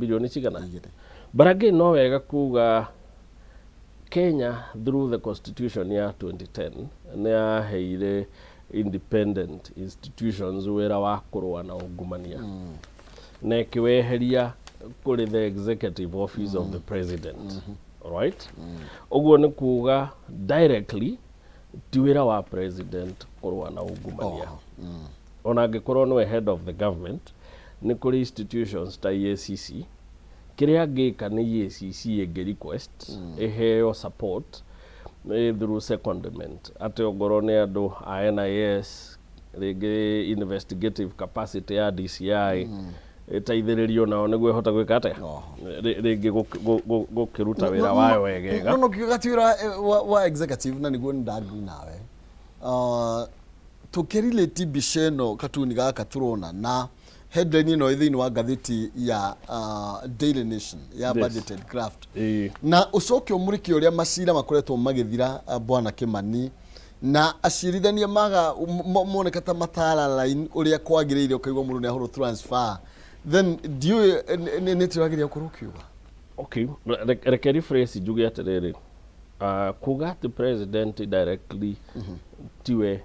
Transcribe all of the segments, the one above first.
Bilioni cigana? 2. But again, no wega kuga Kenya through the constitution ya 2010 nĩ yaheire independent institutions wĩra wa kũrũa na ungumania na ĩkĩweheria kũrĩ the executive office of the president. Alright, ũguo nĩ kuga directly ti wĩra wa president kũrũa na ungumania, ona angĩkorwo nĩwe head of the government. Nĩ kũrĩ institutions ta EACC. Kĩrĩa angĩka nĩ EACC ĩngĩ request ĩheo support through secondment, atĩ ongorwo nĩ andũ a NIS, rĩngĩ investigative capacity ya DCI ĩteithĩrĩrio nao nĩguo ĩhote gwĩka atĩa? Rĩngĩ gũkĩruta wĩra wayo wegega. No kiuga ti wĩra wa executive, na nĩguo nĩ nawe tũkĩrelate mbica ĩno, katuni gaka tũrona na headline ĩno ĩ thĩinĩ wa ngathĩti ya Daily Nation ya budgeted graft, na ũcoke ũmũrĩke ũrĩa macira makoretwo magĩthira, bwana Kimani, na acirithania maga moneka ta matara line ũrĩa kwagĩrĩire, ũkaigua mũndũ nĩ ahũrwo transfer, then ndiũĩ nĩ tũragĩria gũkorwo ũkiuga. Okay, reke rephrase, njuge atĩrĩrĩ, kuga atĩ president directly tiwe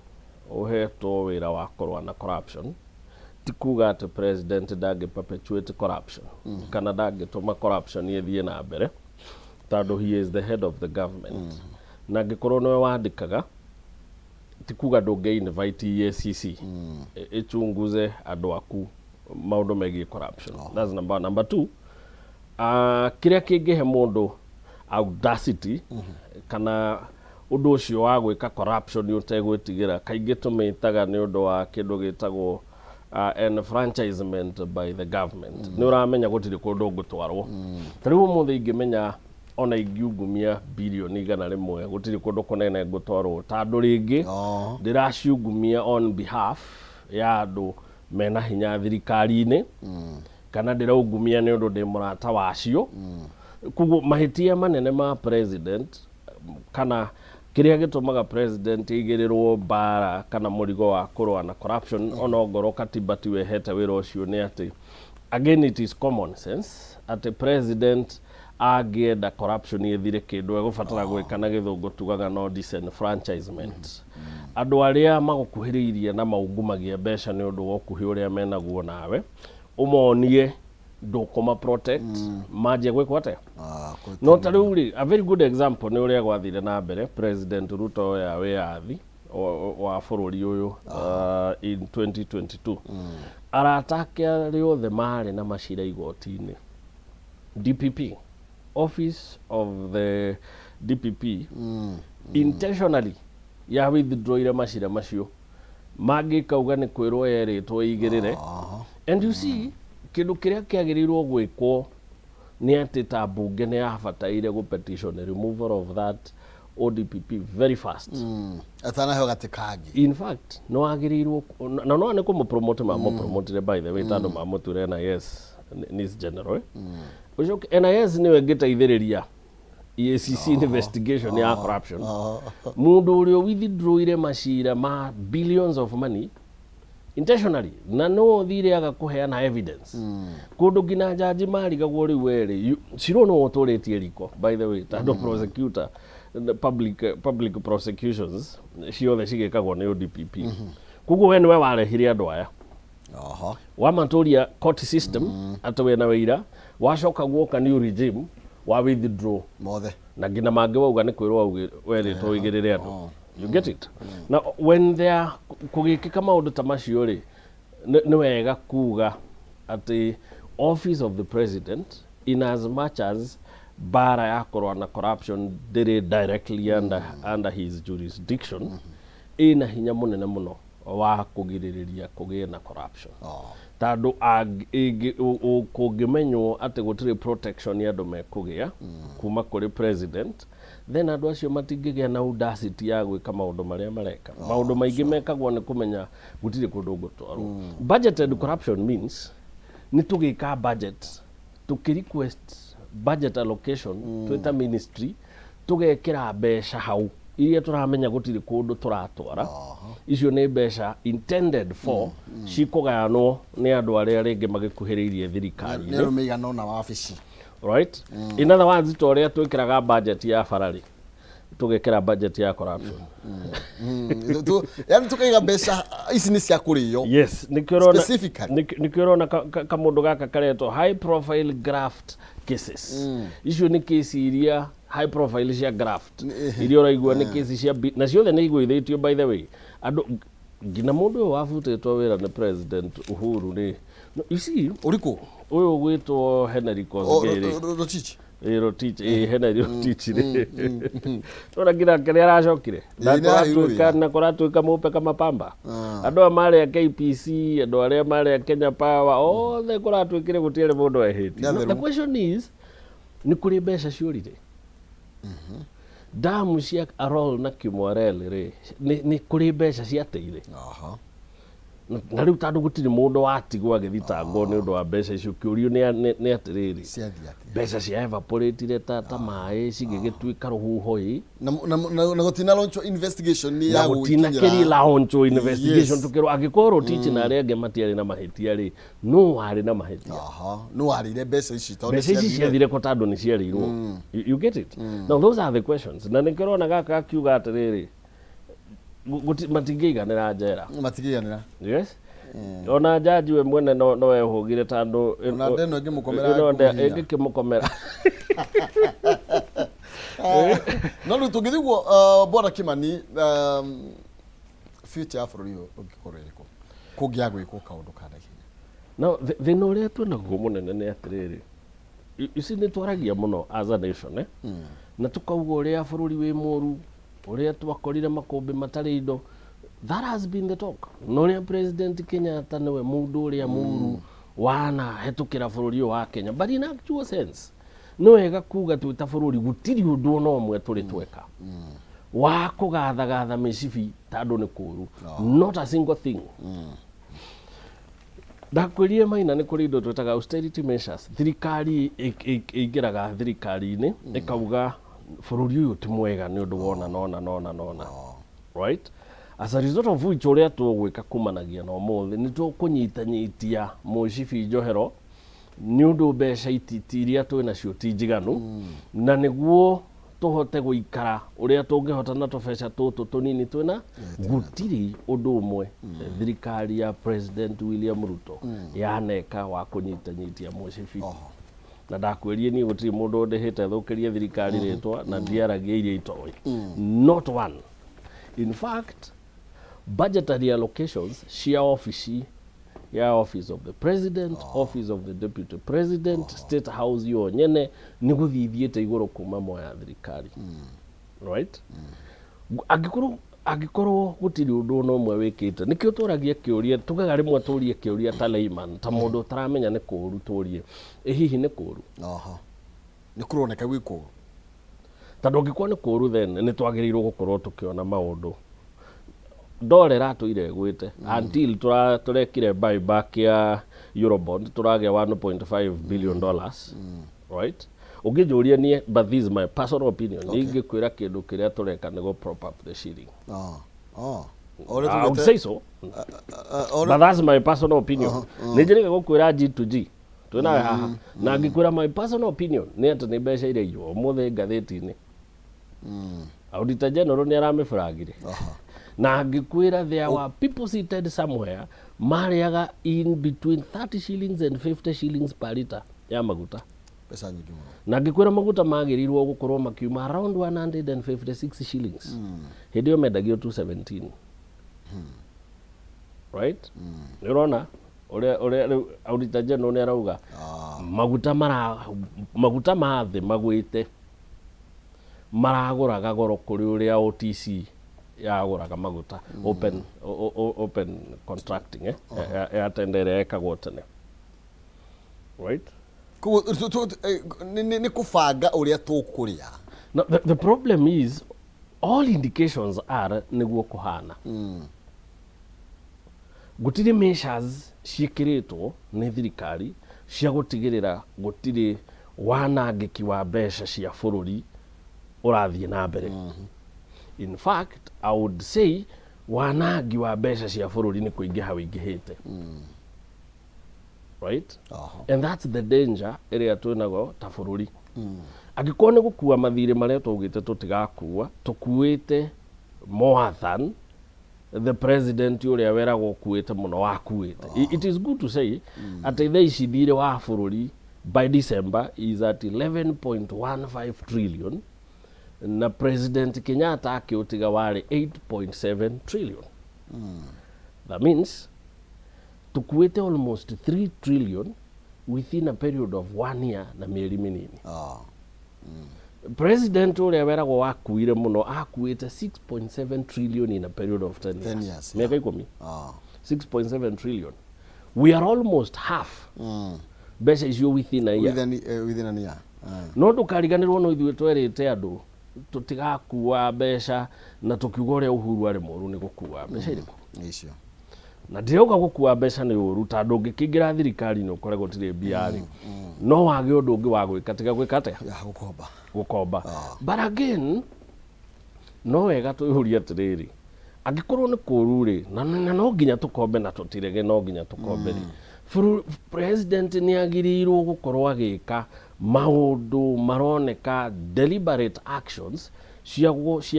ũhetwo wĩra wa kũrũa na corruption ti kuga atĩ president ndangĩ perpetuate corruption kana ndangĩtũma corruption ĩthiĩ na mbere, tondũ he is the head of the government, na angĩkorwo nĩwe wandĩkaga, ti kuga ndũngĩ invite EACC ĩchunguze andũ aku maũndũ megiĩ corruption. That's number one. Number two, kĩrĩa kĩngĩhe mũndũ audacity kana ũndũ ũcio wa gwĩka corruption ũtegwĩtigĩra, kaingĩ tũmĩtaga nĩ ũndũ wa kĩndũ gĩtagwo enfranchisement by the government. Nĩ ũramenya gũtirĩ kũndũ ũngĩtwarwo. Ta rĩu ũmũthĩ ingĩmenya ona ingiungumia bilioni 100, gũtirĩ kũndũ kũnene ngũtwarwo, tondũ rĩngĩ ndĩraciungumia on behalf ya andũ mena hinya thirikari-inĩ, kana ndĩraungumia nĩ ũndũ ndĩ mũrata wacio. Koguo mahĩtia manene ma president, kana kĩrĩa gĩtũmaga president aigĩrĩrwo mbara kana mũrigo wa kũrũa na corruption, ona ongorwo katiba tiwe hete wĩra ũcio, nĩ atĩ again it is common sense atĩ president angĩenda corruption ĩthire, kĩndũ egũbatara gwĩka na gĩthũngũ tugaga no disenfranchisement. Andũ arĩa magũkuhĩrĩirie na maungumagia mbeca nĩ ũndũ wa ũkuhĩ ũrĩa menaguo nawe, ũmonie ndũkũma protect, manjie gwĩkwo atĩa? No ta rĩu rĩ, a very good example nĩ ũrĩa gwathire na mbere President Ruto oya wĩyathi wa bũrũri ũyũ in 2022. Arata ake arĩa othe marĩ na macira igoti-inĩ, DPP, office of the DPP intentionally ya withdrawire macira macio mangĩ kauga nĩ kwĩrwo yerĩtwo igĩrĩre. And you see, kĩndũ kĩrĩa kĩagĩrĩirwo gwĩkwo nĩ atĩ ta mbunge nĩ yabataire gũ petition removal of that ODPP very fast. Atanaheo gatĩ kangĩ. In fact, nĩ wagĩrĩirwo na no nĩ kũmũpromote, mamũpromotire by the way, tondũ mamũture NIS NIS general, eh? Ũcoke NIS nĩyo ĩngĩteithĩrĩria EACC investigation ya corruption. Mũndũ ũrĩa withdrawire macira ma billions of money intentionally, na no ũthire aga kũheana evidence kũndũ nginya jaji marigagwo rĩu werĩ cira no ũtũrĩtie riko by the way, tondũ prosecutor, the public prosecutions ciothe cigĩkagwo nĩ ODPP. Koguo we nĩwe warehire andũ aya, wamatũria court system atĩ wĩna wĩira, wacoka guoka new regime wa withdraw mothe. Na nginya mangĩ wauga nĩ kwĩrwo werĩtwo ũigĩrĩre andũ. You get it? Na when there kũgĩkĩka maũndũ ta macio rĩ, nĩ wega kuga atĩ office of the president, in as much as mbara ya kũrũa na corruption ndĩrĩ directly under his jurisdiction, ĩna hinya mũnene mũno wa kũgirĩrĩria kũgĩe na corruption, tondũ kũngĩmenywo atĩ gũtirĩ protection andũ mekũgĩa kuma kũrĩ president, then andũ acio matingĩgĩa na audacity ya gwĩka maũndũ marĩa mareka. Maũndũ maingĩ mekagwo nĩ kũmenya gũtirĩ kũndũ ngũtwarwo. Budgeted corruption means nĩ tũgĩka budget, tũkĩ request budget allocation twĩta ministry, tũgekĩra mbeca hau Iria tũramenya gũtirĩ kũndũ tũratwara, icio nĩ mbeca intended for cikũgayanwo nĩ andũ arĩa rĩngĩ magĩkuhĩrĩirie Nĩ thirikari-inĩ. arũme igana ũna wabici. Right, in other words, ta ũrĩa twĩkĩraga budget ya bararĩ, tũgekĩra budget ya corruption. Yani tukaiga mbeca ici nĩ cia kũrĩo. Yes, nĩkĩo ũrona. Specifically. Nĩkĩo ũrona kamũndũ gaka karetwo high profile graft cases. Icio nĩ kesi iria high profile cia graft iria ũraigua nĩ kesi cia na ciothe nĩ igũithĩtio. By the way, andũ nginya mũndũ ũyũ wabutĩtwo wĩra nĩ President Uhuru rĩ, no, you see, Ũrĩkũ? Ũyũ ũgwĩtwo Henry Kosgei rĩ. Rotich. Ĩ, Rotich, ĩ, Henry Rotich rĩ, tona nginya kĩrĩa aracokire na Ĩ, nĩ aheirwo kũratuĩka wĩra. Na kũratuĩka mũpe kama pamba. Andũ aya marĩ a KPC, andũ arĩa marĩ a Kenya Power, othe kũratuĩkire gũtiarĩ mũndũ ehĩtie. Nĩ No, the atheru. question is, nĩ kũrĩ mbeca ciũrire damu cia Arol na Kimwarer rĩ, nĩ kũrĩ mbeca ciateire? Na rĩu tondũ gũtirĩ mũndũ watigwo agĩthitangwo nĩ ũndũ wa mbeca icio, kĩũrio nĩ atĩrĩrĩ, Ciathiĩ atĩa? Mbeca cia evaporatire ta maĩ, cigĩgĩtuĩka rũhuho ĩ. Na gũtina launch investigation nĩ Na ya gũtina gũgĩkinyĩra. kĩri launch investigation. Tukĩrwo angĩkorwo Rotich na arĩa angĩ matiarĩ na mahĩtia rĩ, no warĩ na mahĩtia? Nĩ warĩire mbeca ici tondũ Mbeca ici ciathire. Ciathire ko tondũ nĩ ciarĩirwo. You get it? Now those are the questions, na nĩkĩo ũrona gaka gakiuga atĩrĩrĩ, matingĩiganĩra njera. Matigĩanĩra. Yes, ona jaji we mwene no ehũgire tondũ Ona ndeno ĩngĩmũkomera ĩno kũmũhihinya. ĩngĩkĩmũkomera. No rĩu tũngĩthiĩ ũguo, bwana Kimani, future ya bũrũri ũyũ ũngĩkorwo ĩrĩkũ kũngĩaga gwĩkwo kaũndũ ka naihenya? No thĩna ũrĩa twĩnaguo mũnene nĩ atĩrĩrĩ, you see, nĩ twaragia mũno as a nation, eh? Na tũkauga ũrĩa bũrũri wĩ mũru, ũrĩa twakorire makũmbĩ matarĩ indo. That has been the talk, na ũrĩa President Kenyatta nĩwe mũndũ ũrĩa mũru wanahetũkĩra bũrũri ũyũ wa Kenya. But in actual sense, nĩ wega kuga twĩ ta bũrũri gũtirĩ ũndũ ona ũmwe tũrĩ tweka wa kũgathagatha mĩcibi tondũ nĩ kũru. Not a single thing. Ndakwĩrire maina nĩ kũrĩ indo twĩtaga austerity measures. Thirikari ĩingĩraga thirikari-inĩ ĩkauga bũrũri ũyũ ti mwega nĩ ũndũ wona nona nona nona, right? As a result of which, ũrĩa tũgwĩka kumanagia na ũmũthĩ nĩ tũkũnyitanyitia mũcibi njohero nĩ ũndũ mbeca ititi iria twĩ nacio ti njiganu, na nĩguo tũhote gũikara ũrĩa tũngĩhota na tũbeca tũtũ tũnini twĩna. Gũtirĩ ũndũ ũmwe thirikari ya President William Ruto yaneka wa kũnyitanyitia mũcibi. Na ndakwĩrie niĩ gũtirĩ mũndũ ũndĩhĩte thũkĩrie thirikari rĩtwa, na ndiaragia iria itoĩ. Not one. In fact, budgetary allocations cia ofici ya Office of the President, Office of the Deputy President, State House yo nyene nĩ gũthiĩ ithiĩte igũrũ kuma moya thirikari, right? Angĩkorwo gũtirĩ ũndũ ona ũmwe wĩkĩte, nĩkĩo tũragia kĩũria, tugaga rĩmwe tũrie kĩũria ta layman, ta mũndũ ũtaramenya nĩ kũũru, tũrie, ĩ hihi nĩ kũũru? Nĩ kũroneka gwĩ kũũru. Tondũ angĩkorwo nĩ kũũru, then nĩ twagĩrĩirwo gũkorwo tũkĩona maũndũ. Ndora ĩratũire ĩgwĩte until tũrekire buyback ya Eurobond, tũragĩa $1.5 billion, right? Ũngĩnjũria niĩ, but this is my personal opinion, okay, ingĩkwĩra kĩndũ kĩrĩa tũreka nĩ gũ prop up the shilling. O ũrĩa I would tugĩte- say so, but that's my personal opinion. Nĩ njĩrĩga gũkwĩra G to G twĩnawe haha, na ngĩkwĩra my personal opinion nĩ atĩ nĩ mbeca iria iywo ũmũthĩ ngathĩti-inĩ, Auditor General nĩ aramĩburangire. Na ngĩkwĩra there were people seated somewhere marĩaga in between 30 shillings and 50 shillings per liter ya maguta. Mbeca nyingĩ mũno. Na ngĩkwĩra maguta magĩrĩirwo gũkorwo makiuma around 156 shillings, hĩndĩ ĩyo mendagio 217, right? Nĩ ũrona ũrĩa rĩu Auditor General nĩ arauga maguta mara maguta ma thĩ magwĩte, maragũraga goro kũrĩ ũrĩa OTC yagũraga maguta, open contracting, eh? Ya tender ĩrĩa yekagwo tene, right? Koguo nĩ kũbanga ũrĩa tũkũrĩa. Now, the problem is all indications are nĩguo kũhana. Gũtirĩ measures ciĩkĩrĩtwo nĩ thirikari cia gũtigĩrĩra gũtirĩ wanangĩki wa mbeca cia bũrũri ũrathiĩ na mbere. In fact, I would say wanangi wa mbeca cia bũrũri nĩ kũingĩha wĩingĩhĩte, right? And that's the danger ĩrĩa twĩnago ta bũrũri. Angĩkorwo nĩ gũkua mathirĩ marĩa twaugĩte tũtigakua, tũkuĩte more than the president ũrĩa weragwo ũkuĩte mũno wakuĩte. It is good to say atĩ thaa ici thirĩ wa bũrũri by December is at 11.15 trillion, na President Kenyatta akĩũtiga warĩ 8.7 trillion. That means tũkuĩte almost 3 trillion within a period of one year na mĩeri mĩnini. President ũrĩa weragwo wakuire mũno akuĩte 6.7 trillion in a period of 10 10 years, years, mĩaka 10. 6.7 trillion, we are almost half mbeca icio within a year. Within a year. No ndũkariganĩrwo no ithuĩ twerĩte andũ tũtigakua mbeca na tũkiuga ũrĩa Uhuru arĩ mũru nĩ gũkua mbeca irĩkũ. Icio. Na ndirauga gũkua mbeca nĩ ũru, tondũ ũngĩkĩingĩra thirikari-inĩ ũkore gũtirĩ mbia rĩ, no wage ũndũ ũngĩ wa gwĩka tiga gwĩka atĩa? Ya gũkomba. Gũkomba. But again, no wega twĩyũrie atĩrĩrĩ, angĩkorwo nĩ kũru rĩ, na no nginya tũkombe na tũtirege, no nginya tũkombe rĩ, president nĩ agĩrĩirwo gũkorwo agĩka maũndũ maroneka deliberate actions cia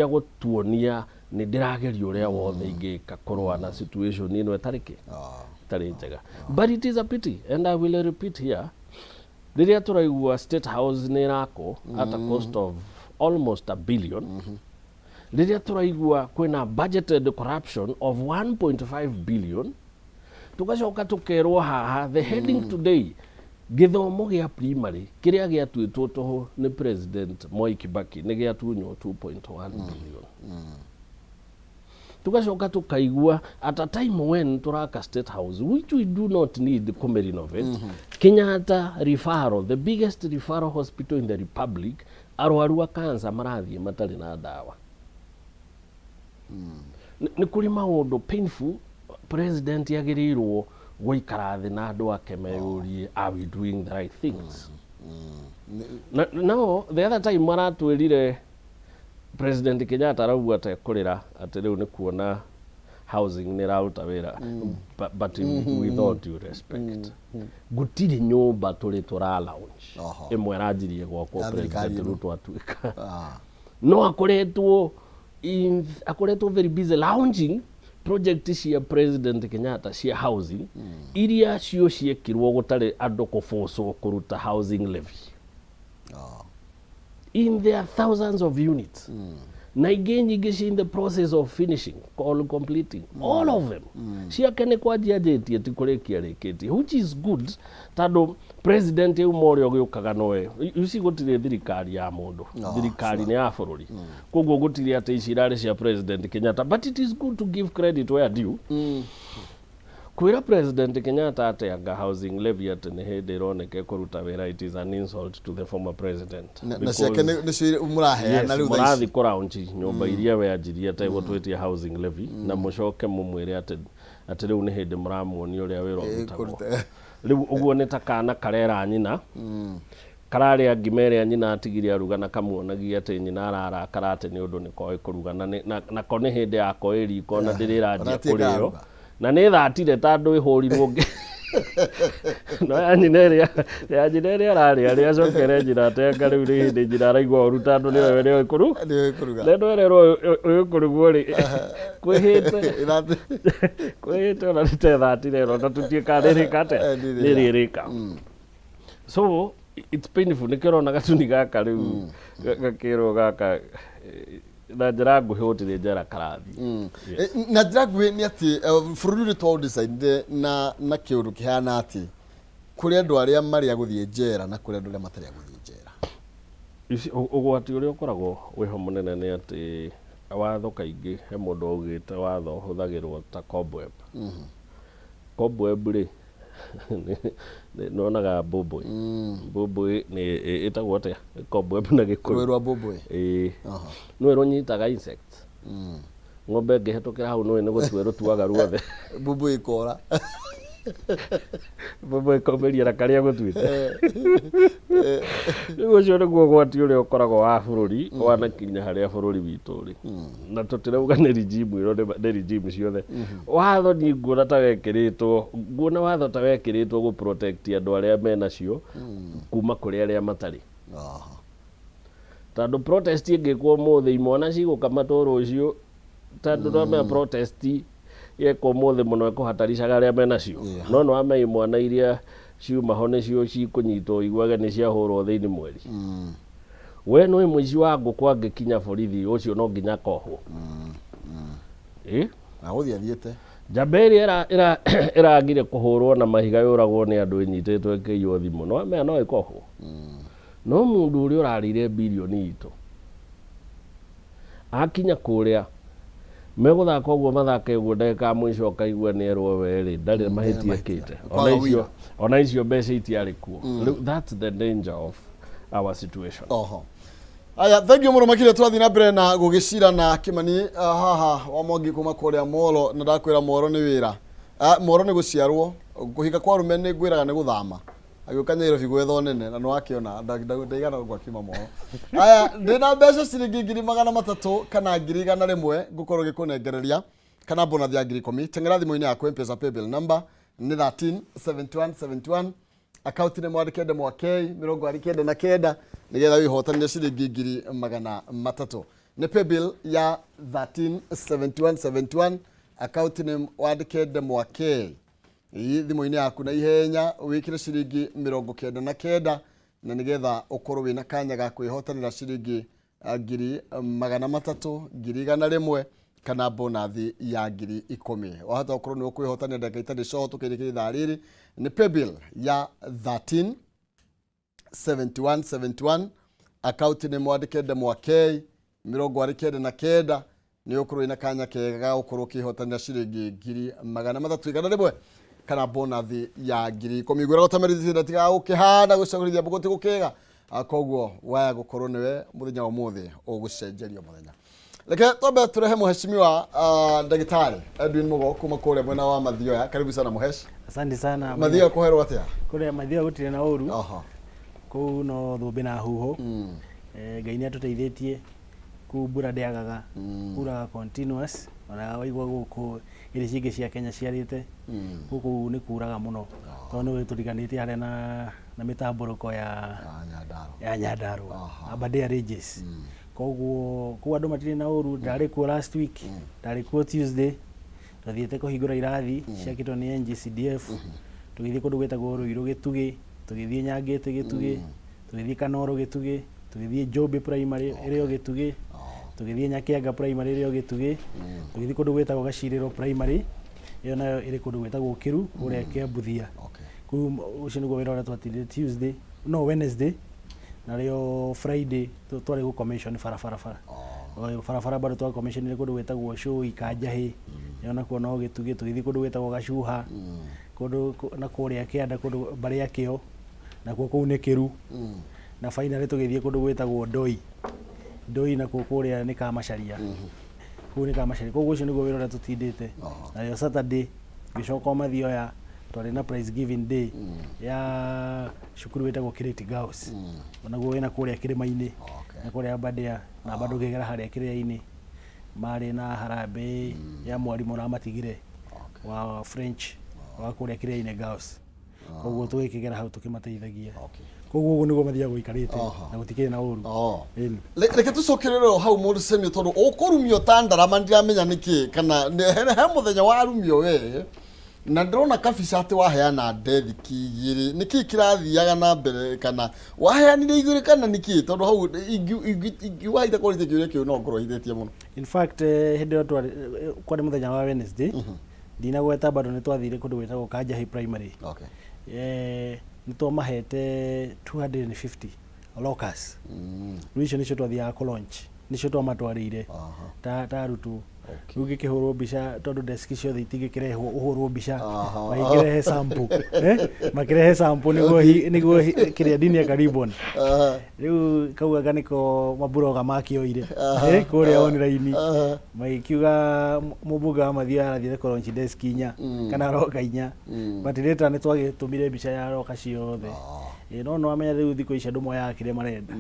gũtuonia nĩ ndĩrageria ũrĩa wothe ingĩka kũrũa na situation ĩno ĩtarĩ kĩ ĩtarĩ njega. But it is a pity, and I will repeat here, rĩrĩa tũraigua State House nĩ ĩrakwo at a cost of almost a billion, rĩrĩa tũraigua kwĩna budgeted corruption of 1.5 billion, tũgacoka tũkerwo haha the heading today, gĩthomo gĩa primary kĩrĩa gĩatuĩtwo tũhũ nĩ President Mwai Kibaki nĩ gĩatunywo 2.1 billion, tugacoka tukaigua at a time when turaka State House, which we do not need kũmĩ renovate, Kenyatta Referral, the biggest referral hospital in the republic, arwaru a cancer marathiĩ matarĩ na ndawa. Nĩ kũrĩ maũndũ painful president agĩrĩirwo gũikara thĩ na andũ ake meyũrie, are we doing the right things? Na, no the other time maratwĩrire President Kenyatta arauga atekũrĩra atĩ rĩu nĩ kuona housing nĩ ĩraruta wĩra, but with all due respect, gũtirĩ nyũmba tũrĩ tũra launch. Ĩmwe ĩranjirie gwakwo Ya thirikari President ĩno. Ruto atuĩka no akoretwo very busy launching project cia President Kenyatta cia housing, iria cio ciekirwo gũtarĩ andũ kũbũcwo kũruta housing levy in their thousands of units, na ingĩ nyingĩ ci in the process of finishing or completing. All of them ciake nĩ kwanjia anjĩtie, ti kũrĩkia rĩkĩtie, which is good, tondũ president auma ũrĩa ũgĩũkaga nowe. You see, gũtirĩ thirikari ya mũndũ. Thirikari nĩ ya bũrũri, koguo gũtirĩ atĩ ici irarĩ cia President Kenyatta, but it is good to give credit where due. Kwĩra President Kenyatta atĩ anga housing levy atĩ nĩ hĩndĩ ĩroneka kũruta wĩra, it is an insult to the former president. Na ciake nĩcio mũraheana rĩu thaa Mũrathiĩ ici. Kũraunchi nyũmba iria we anjirie ategũtwĩtia housing levy, na mũcoke mũmwĩre atĩ rĩu nĩ hĩndĩ mũramuonia ũrĩa wĩra ũrutagwo. Rĩu ũguo nĩ ta kana karera nyina kararĩa ngima ĩrĩa nyina atigire aruga, na kamuonagia atĩ nyina ararakara atĩ nĩ ũndũ nĩ koĩ kũruga, na nako nĩ hĩndĩ yako ĩ riko na ndĩrĩranjia Ona ti kũrĩo. ĩkaruga. Na nĩ thatire tondũ ĩhũrirwo no ya nyina ĩrĩa ya nyina ĩrĩa ararĩa rĩ acokere nyina atenga. Rĩu nĩ hĩndĩ nyina araigua ũru tondũ nĩwe nĩoĩ kũruga. Nĩoĩ kũruga. Na ĩno ĩrerwo ũyũ kũrugwo rĩ kwĩhĩte kwĩhĩte ona nĩ tethatire ĩno na tũtiĩ kana nĩ ĩrĩka atĩa. Nĩ nĩ ĩrĩrĩka. So it's painful, nĩkĩo ũrona gatuni gaka rĩu gakĩrwo gaka na njĩra nguhĩ gũtirĩ njera karathiĩ. Yes. Na njĩra nguhĩ nĩ atĩ bũrũri ũrĩa twaũdecidire na kĩũndũ kĩhana atĩ kũrĩ andũ arĩa marĩ a gũthiĩ njera na kũrĩ andũ arĩa matarĩ a gũthiĩ njera. You see, ũgwati ũrĩa ũkoragwo wĩho mũnene nĩ atĩ watho kaingĩ, he mũndũ augĩte watho ũhũthagĩrwo ta cobweb. Cobweb rĩ, nĩonaga mbũmbũĩ? Mbũmbũĩ nĩ ĩtagwo atĩa cobweb na Rũĩ Gĩkũyũ? Rwa mbũmbũĩ. Ĩĩ, nĩwe rũnyitaga insects. Ng'ombe ĩngĩhetũkĩra hau, nĩwe nĩ gũtua rũtuaga ruothe. Mbũmbũĩ ĩkora. Mwĩkomeria na karĩa gũtuĩte. Rĩu ũcio nĩguo ũgwati ũrĩa ũkoragwo wa bũrũri wanakinya harĩa bũrũri witũ ũrĩ. Na tũtirauga nĩ regime ĩno nĩ regime ciothe. Watho niĩ nguona ta wekĩrĩtwo, nguona watho ta wekĩrĩtwo gũ protect andũ arĩa menacio kuma kũrĩ arĩa matarĩ. Tondũ protest ĩngĩkwo ũmũthĩ imwana cigũkamatwo rũciũ tondũ mm. Protest yekwo ũmũthĩ mũno ĩkũhataricaga arĩa menacio. No nĩ wamenya imwana iria ciuma ho nĩcio cikũnyitwo ũiguage nĩ ciahũrwo thĩinĩ mweri. We nĩ mũici wa ngũkũ angĩkinya borithi ũcio no nginya akohwo. Ĩ? Na gũthiĩ athiĩte. Njamba ĩrĩa ĩragire kũhũrwo na mahiga yũragwo nĩ andũ ĩnyitĩtwo ĩkĩiywo thimũ no amenya no ĩkohwo. No mũndũ ũrĩa ũrarĩire birioni itũ akinya kũrĩa megũthaka ũguo mathake ũguo ndagĩka ya mũico ũkaigua nĩ erwo we rĩ ndarĩ mahĩtia ekĩte. Kwaga ũira. Ona icio mbeca itiarĩ kuo. Rĩu that's the danger of our situation. Oho. Aya, thank you mũno makĩria. Tũrathiĩ na mbere na gũgĩcira na Kĩmani haha wa Mwangi kuma kũrĩa Molo, na ndakwĩra Molo nĩ wĩra. Molo nĩ gũciarwo, kũhika kwa arũme nĩ ngwĩraga nĩ gũthama. Agĩũka Nyairobi gwetha ũnene na nĩwakĩona ndaigana ũguo akiuma Molo. Aya, ndĩna mbeca ciringi 300,000 kana 100,000 ngũkorwo ngĩkũnengereria kana bonus ya 10,000. Teng'era thimũ-inĩ yaku M-Pesa paybill number nĩ 13 71 71, akaunti nĩ mwandĩke ndemwa K 49 nĩgetha wĩhotanĩre ciringi 300,000. Nĩ paybill ya 13 71 71, akaunti nĩ wandĩke ndemwa K. Ĩ, thimũ-inĩ yaku na ihenya wĩkĩre ciringi 99 na nĩgetha ũkorwo wĩna kanya ga kwĩhotanĩra ciringi 300,000, 100,000 kana bonathi ya 10,000. Wahota gũkorwo nĩ ũkwĩhotanĩra ndagĩka itarĩ coho tũkĩrĩkĩria ithaa rĩrĩ. Nĩ paybill ya 13 71 71, akaunti nĩ mwandĩke ndemwa K 99, nĩ ũkorwo wĩna kanya kega ga gũkorwo ũkĩhotanĩra ciringi 300,000, 100 kana bonathi ya 10,000. Ngwĩra gũtamerithia tigaga gũkĩhana gũcagũrithia mbũgũ ti gũkĩga. Koguo waya gũkorwo nĩwe mũthenya wa ũmũthĩ ũgũcenjerio mũthenya. Reke twambe tũrehe mũheshimiwa ndagĩtarĩ Edwin Mugo kuma kũrĩa mwena wa Mathioya. Karibu sana mũhesh. Asante sana. Mathioya kũherwo atĩa? Kũrĩa Mathioya gũtirĩ na ũru. Kũu no thũmbĩ na huho. Ngai nĩ atũteithĩtie kũu mbura ndĩagaga. Kuraga continuous ona waigua gũkũ irio cingĩ cia Kenya ciarĩte gũkũ nĩ kuraga mũno tondũ nĩ tũriganĩtie harĩa na mĩtambũrũko ya Nyandarua. Ya Nyandarua, Aberdare Ranges. Koguo kũu andũ matirĩ na ũru. Ndarĩ kuo last week, ndarĩ kuo Tuesday, twathiĩte kũhingũra irathi ciakĩtwo nĩ NGCDF. Tũgĩthiĩ kũndũ gwĩtagwo Rũirũ Gĩtugĩ, tũgĩthiĩ Nyangĩtĩ Gĩtugĩ, tũgĩthiĩ Kanoro Gĩtugĩ, tũgĩthiĩ Njũmbĩ Primary ĩrĩ o Gĩtugĩ, tũgĩthiĩ Nyakĩanga Primary ĩrĩ o Gĩtugĩ, tũgĩthiĩ kũndũ gwĩtagwo Gacirĩro Primary, ĩyo nayo ĩrĩ kũndũ gwĩtagwo Kĩru kũrĩa Kĩambuthia. Kũu ũcio nĩguo wĩra ũrĩa twatindire Tuesday, no Wednesday, narĩo Friday twarĩ gũ commission barabara bara. Barabara bado twa commissionire kũndũ gwĩtagwo Cũi Kanjahĩ, ĩyo nakuo no Gĩtugĩ, tũgĩthiĩ kũndũ gwĩtagwo Gacuha, kũndũ na kũrĩa kĩanda kũndũ mbarĩ ya Kĩo, nakuo kũu nĩ Kĩru. Na finally tũgĩthiĩ kũndũ gwĩtagwo Ndoi. Ndoi nakuo kũrĩa nĩ Kamacharia. Kũu nĩ Kamacharia. Koguo ũcio nĩguo wĩra ũrĩa tũtindĩte. Narĩo Saturday ngĩcoka o Mathioya, twarĩ na prize giving day ya cukuru wĩtagwo Kiriti Girls. Onaguo wĩna kũrĩa kĩrĩma-inĩ. Na kũrĩa Aberdare na bado ũkĩgera harĩa kĩrĩa-inĩ marĩ na harambee ya mwarimũ ũramatigire wa French wa kũrĩa Kĩrĩa-inĩ Girls. Koguo tũgĩkĩgera hau tũkĩmateithagia. Koguo ũguo nĩguo mathiaga gũikarĩte na gũtikĩrĩ na ũru. Ĩni. Reke tũcokerere o hau mũndũ Semio tondũ ũkũrumio ta ndarama ndiramenya nĩkĩ kana he mũthenya warumio we na ndĩrona kabica atĩ waheana ndethiki igĩrĩ. Nĩkĩ kĩrathiaga na mbere kana waheanire igĩrĩ kana nĩkĩ? Tondũ hau ingiuga itakũrĩtie kĩũria kĩu no ngorwo hithĩtie mũno. In fact, hĩndĩ ĩyo twarĩ kwarĩ mũthenya wa Wednesday, ndinagweta bado nĩ twathire kũndũ gwĩtagwo Kanjahi Primary. Nĩ twamahete 250 lockers. Rĩu icio nĩcio twathiaga kũ launch, nĩcio twamatwarĩire ta arutwo. Rĩu ngĩkĩhũrwo mbica tondũ desk ciothe itingĩkĩrehwo ũhũrwo mbica. Aha. Magĩkĩrehe sample. Eh? Makĩrehe sample nĩguo nĩguo kĩrĩa ndinia ka ribbon. Rĩu kau anga nĩko maburoga makĩoire. Eh, kũrĩa online. Magĩkiuga mũmbunge wa Mathioya arathiĩte kũ launch desk inya kana roka inya. But later nĩ twagĩtũmire mbica ya roka ciothe. Ĩ, no nĩwamenya rĩu thikũ ici andũ moyaga kĩrĩa marenda.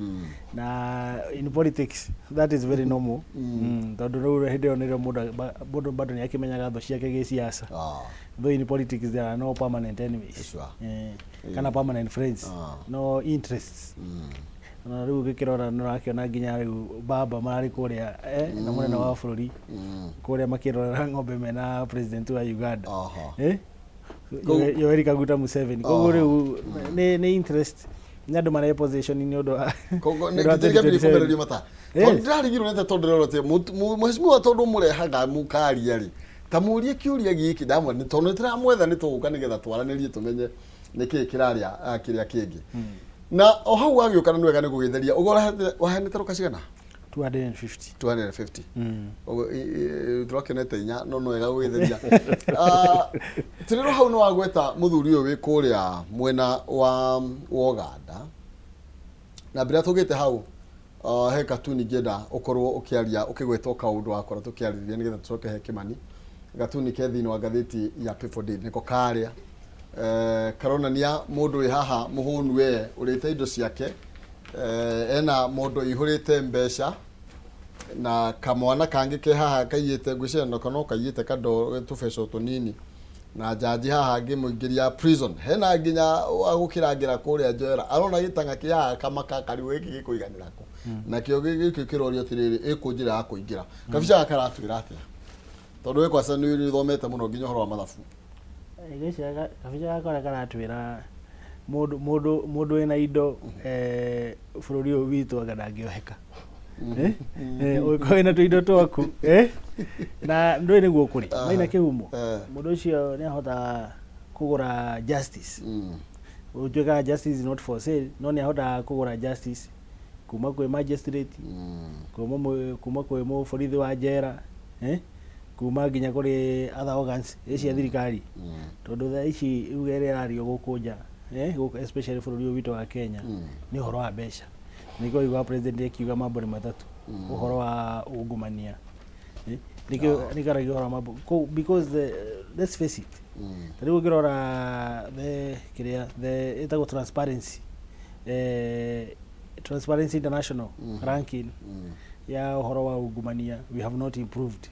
Na in politics that is very normal. Tondũ rĩu hĩndĩ ĩyo nĩrĩo mũndũ mũndũ bado nĩ akĩmenyaga thũ ciake gĩsiasa. Though in politics there are no permanent enemies. Sure. Eh, kana permanent friends. No interests. Na rĩu ũgĩkĩrora nĩ ũrakĩona nginya rĩu baba mararĩ kũrĩa eh, na mũnene wa bũrũri kũrĩa makĩrorera ng'ombe mena president wa Uganda. Eh? Yoweri Kaguta Museveni. Koguo rĩu nĩ interest nĩ andũ mare position nĩ ũndũ wa Koguo nĩ ũndũ wa nĩ 2027. kũmererio mata. Yes. Tondũ ndĩrarigirwo nĩ tondũ ndĩrona atĩ mheshimiwa tondũ mũrehaga mũkaria rĩ ta mũrie kĩũria gĩkĩ ndamwe nĩ tondũ nĩtũramwetha nĩ tũgũka nĩgetha twaranĩrie tũmenye nĩkĩĩ kĩrarĩa kĩrĩa kĩngĩ. Na o hau wagĩũka na nĩ wega nĩ gũgĩtheria ũguo waheanĩte roka cigana? 250. 250. Ũguo, tũrakĩonete inya no no wega gũgĩtheria. Tĩrĩro hau nĩ wagweta mũthuri ũyũ wĩ kũrĩa mwena wa Uganda na mbere tũgĩte hau he katuni ingĩenda ũkorwo ũkĩaria ũkĩgweta o kaũndũ wakora tũkĩarĩrĩria nĩgetha tũcoke he Kĩmani. Gatuni ke thĩinĩ wa ngathĩti ya People Daily nĩko karĩa karonania mũndũ wĩ haha mũhũnu we ũrĩte indo ciake ena mũndũ ĩihũrĩte mbeca na kamwana kangĩ ke haha kaiyĩte ngwĩciria nako no kaiyĩte kando tũbeca tũnini na jaji haha ngĩmũingĩria prison hena nginya wa gũkĩrangĩra kũrĩa njera arona gĩtang'a kĩ haha kamaka karigwo gĩkĩ gĩkũiganĩra kũ nakĩo gĩkĩ kĩrorio atĩrĩrĩ ĩkũ njĩra ya kũingĩra kabica gaka karatwĩra atĩa tondũ we kwaca nĩ ũthomete mũno nginya ũhoro wa mathabu? Ngwĩciria kabica gaka ũrĩa karatwĩra mũndũ wĩna indo bũrũri ũyũ witũ anga ndangĩoheka. Eh? Eh, ũngĩkorwo wĩna tũindo twaku eh? Na ndũĩ nĩguo kũrĩ maina kĩhumo mũndũ ũcio nĩ ahotaga kũgũra justice. Ũtuĩkaga justice is not for sale, no nĩ ahotaga kũgũra justice kuma kwĩ magistrate, kuma kwĩ mũborithi wa njera, eh? Kuma nginya kũrĩ other organs cia thirikari, tondũ thaa ici uge ĩrĩa ĩrario gũkũ nja, eh, gũkũ especially bũrũri ũyũ witũ wa Kenya nĩ ũhoro wa mbeca. Nĩkĩo waigua president akiuga mambo nĩ matatũ, ũhoro wa ungumania. Eh, nĩkĩo nĩkĩaragia ũhoro wa mambo because the, let's face it, ta rĩu ũngĩrora the kĩrĩa the ĩtagwo transparency, Transparency International ranking ya ũhoro wa ungumania, we have not improved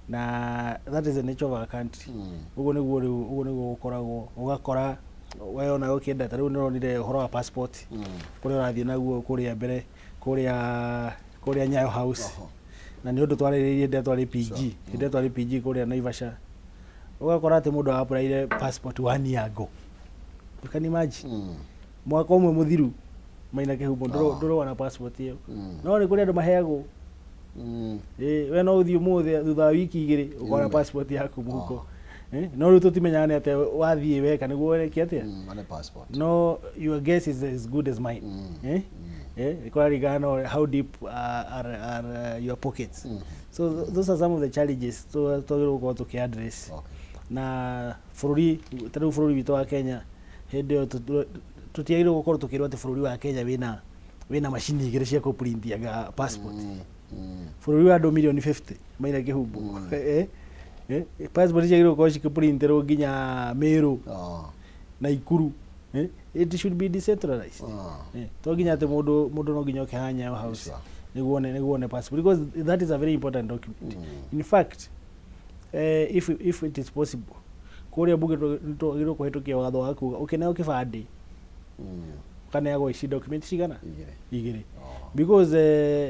na that is the nature of our country. Ũguo nĩguo rĩu ũguo nĩguo gũkoragwo, ũgakora we ona ũkĩenda ta rĩu nĩũronire ũhoro wa passport kũrĩa ũrathiĩ naguo kũrĩa mbere kũrĩa Nyayo House. Na nĩ ũndũ twarĩrĩirie hĩndĩ ĩrĩa twarĩ PG, hĩndĩ ĩrĩa twarĩ PG kũrĩa Naivasha, ũgakora atĩ mũndũ applyire passport one year ago. You can imagine, mwaka ũmwe mũthiru, maina kĩhumo ndũrona passport ĩyo. No nĩ kũrĩ andũ maheagwo. Ĩ, we no ũthiĩ ũmũthĩ, thutha wa wiki 2 ũkona passport yaku mũhuko. Eh, no rĩu tũtimenyaga nĩ atĩa wathiĩ weka nĩguo wereke atĩa. Wane passport. No, your guess is as good as mine. Eh? Eh, kũraringana na how deep are your pockets. So those are some of the challenges twagĩrĩirwo gũkorwo tũkĩ address. Na bũrũri ta rĩu bũrũri witũ wa Kenya hĩndĩ ĩyo tũtiagĩrĩirwo gũkorwo tũkĩrwo atĩ bũrũri wa Kenya wĩna macini igĩrĩ cia kũprintiaga passport. Bũrũri wa andũ mirioni 50, maina kĩhumbo. Eh, eh, passport ciagĩrĩirwo gũkorwo cikĩprinterwo nginya Meru, Naikuru. Eh, it should be decentralized. Eh, to nginya atĩ mũndũ no nginya oke haha Nyayo House nĩguo one passport, because that is a very important document. In fact, if it is possible, kũrĩa bunge twagĩrĩirwo kũhĩtũkia watho wa kuga ũkĩneo kĩbandĩ ũkaneagwo ici document cigana? Igĩrĩ. Igĩrĩ. Because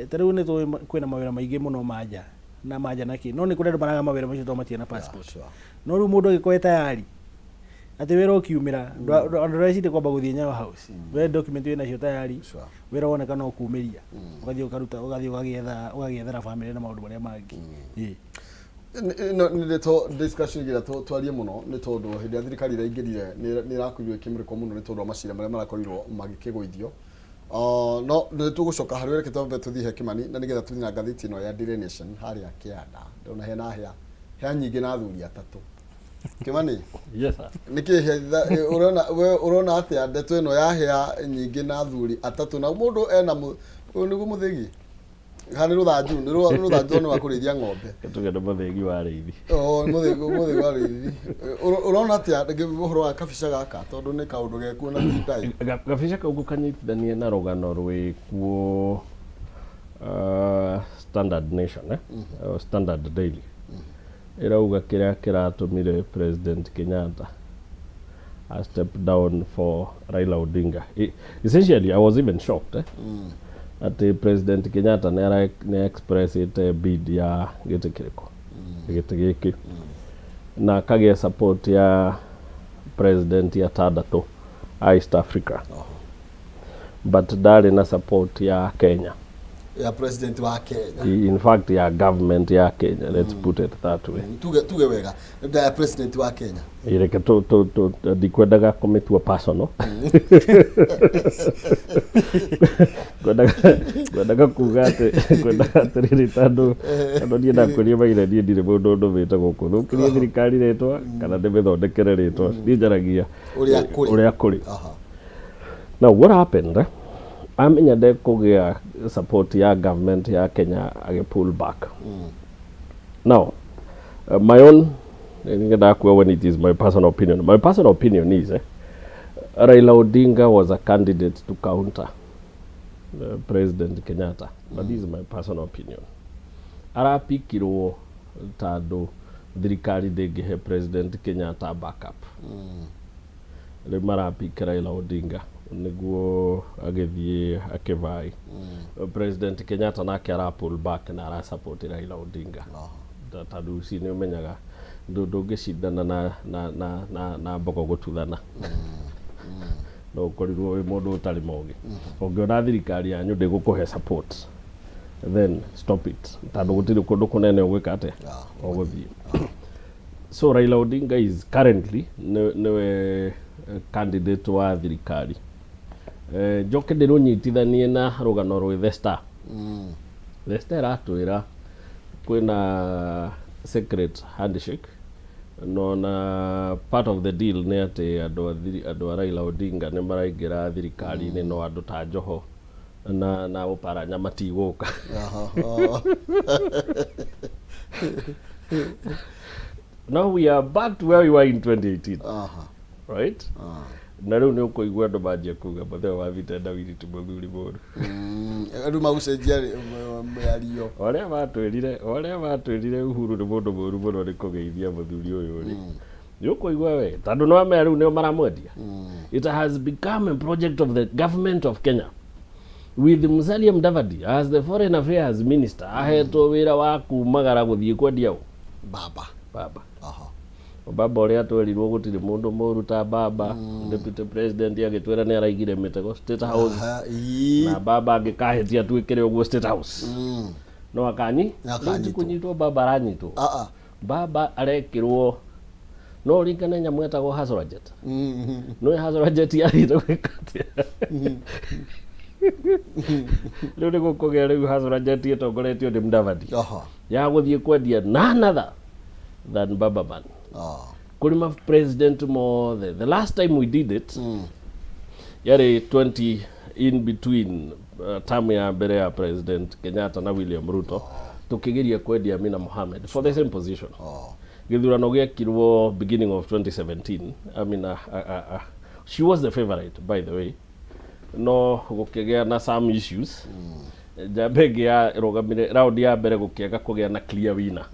ta rĩu nĩ tũĩ kwĩna mawĩra maingĩ mũno manja na manja na kĩ, no nĩ kũrĩ andũ maraga mawĩra macio tondũ matirĩ na passport. No rĩu mũndũ angĩkorwo e tayari atĩ wĩra ũkiumĩra andũ ndũreciria kwamba gũthiĩ Nyayo House, we document wĩ nacio tayari. Wĩra woneka no kumĩria ũgathiĩ ũkaruta, ũgathiĩ ũgagĩetha ũgagĩethera famĩlĩ na maũndũ marĩa mangĩ. Ĩĩ. Ĩno nĩ ndeto discussion ĩrĩa twarie mũno nĩ tondũ hĩndĩ ĩrĩa thirikari ĩraingĩrire nĩ ĩrakorirwo ĩkĩmũrĩkwo mũno nĩ tondũ wa macira marĩa marakorirwo magĩkĩgũithio. Oh, no nĩ tũgũcoka harĩ we, reke twambe tũthiĩ he Kĩmani na nĩgetha tũthiĩ na ngathĩti ĩno ya Daily Nation harĩa kĩanda. Ndĩrona hena hĩa hĩa nyingĩ na athuri atatũ. Kĩmani, Yes, sir. nĩkĩ ũrona we ũrona atĩa ndeto ĩno ya hĩa nyingĩ na athuri atatũ na mũndũ ena ũyũ nĩguo mũthĩgi kana nĩ rũthanju? Nĩ rũthanju nĩ wa kũrĩithia ng'ombe. Tuge nĩ mũthĩgi wa rĩithi. Oh, nĩ mũthĩgi wa rĩithi. Ũrona atĩa rĩngĩ ũhoro wa kabica gaka, tondũ nĩ kaũndũ gekuo na ti ndaĩ? Gabica kau ngũkanyitithanie na rũgano rwĩkuo Standard Nation, eh? Standard Daily ĩrauga kĩrĩa kĩratũmire President Kenyatta a step down for Raila Odinga. Essentially, I was even shocked, eh? Atĩ President Kenyatta nĩ expressĩte bid ya gĩtĩ kĩrĩkũ, gĩtĩ gĩkĩ, na akagĩa support ya president atandatũ a East Africa, but ndarĩ na support ya Kenya. Ya president wa Kenya. In fact, ya government ya Kenya, let's put it that way. Tuge wega, ya president wa Kenya. Reke tu ndikwendaga kũmĩtua personal, ngwendaga kuga atĩ ngwendaga atĩrĩrĩ, tondũ niĩ ndakwĩria maire niĩ ndirĩ mũndũ ndũmĩte gũkũ thũkĩrie thirikari rĩtwa kana ndĩmĩthondekere rĩtwa. Niĩ njaragia ũrĩa kũrĩ. Ũrĩa kũrĩ. Now what happened, eh? Amenya ndekũgĩa support ya government ya Kenya, agĩ pull back. Now, my own ngendaga kuga, when it is my personal opinion, my personal opinion is, Raila Odinga was a candidate to counter President Kenyatta, but this is my personal opinion. Arapikirwo tondũ thirikari ndĩngĩhe President Kenyatta backup. Rĩu marapika Raila Odinga nĩguo agĩthiĩ akĩvai. President Kenyatta nake ara pull back na ara support Raila Odinga. Tondũ uci nĩ ũmenyaga ndũngĩcindana na mbogo gũtuthana, no ũkorirwo wĩ mũndũ ũtarĩ mogĩ. Ũngĩona thirikari yanyu ndĩgũkũhe support, then stop it, tondũ gũtirĩ kũndũ kũnene ũgwĩka atĩa, ũgũthiĩ. So Raila Odinga is currently nĩwe candidate wa thirikari. Njoke ndĩrũnyitithanie na rũgano rwĩ The Star. The Star ĩratwĩra kwĩna secret handshake, no na part of the deal nĩ atĩ andũ a Raila Odinga nĩ maraingĩra thirikari-inĩ, no andũ ta Joho na Oparanya matigũka. Now we are back to where we were in 2018. Right, na rĩu nĩ ũkũigua andũ manjia kuga mũthee wa vitendawili ti mũthuri mũru. Andũ magũcenjia mĩario. O arĩa matwĩrire Uhuru nĩ mũndũ mũru mũno nĩ kũgeithia mũthuri ũyũ rĩ, nĩ ũkũigua we tondũ no amea rĩu nĩo maramwendia. It has become a project of the government of Kenya with Musalia Mudavadi as the foreign affairs minister, ahetwo wĩra wa kumagara gũthiĩ kwendia ũ? Baba. Baba. Baba ũrĩa twerirwo gũtirĩ mũndũ mũru ta baba. Deputy president agĩtwĩra nĩ araigire mĩtego State House. Na baba angĩkahĩtia tuĩkĩre ũguo State House, no akanyi Akanyitwo. Rĩu ti kũnyitwo baba aranyitwo. Ah, ah. Baba arekĩrwo no ringane nyamũ etagwo hustler jet. No hustler jet yathiĩte gwĩka atĩa? Rĩu nĩ gũkũgĩa rĩu hustler jet ĩtongoretio nĩ Mudavadi ya gũthiĩ kwendia none other than Baba Man kũrĩ ma president mothe. The last time we did it yarĩ 20 in between term ya mbere ya President Kenyatta na William Ruto, tukigeria kwendia Amina Mohamed for the same position. Gĩthurano gĩekirwo beginning of 2017. Amina, she was the favorite, by the way, no gũkĩgĩa na some issues. Njamba ĩngĩ ya rũgamire round ya mbere, gũkĩaga kũgĩa na clear winner.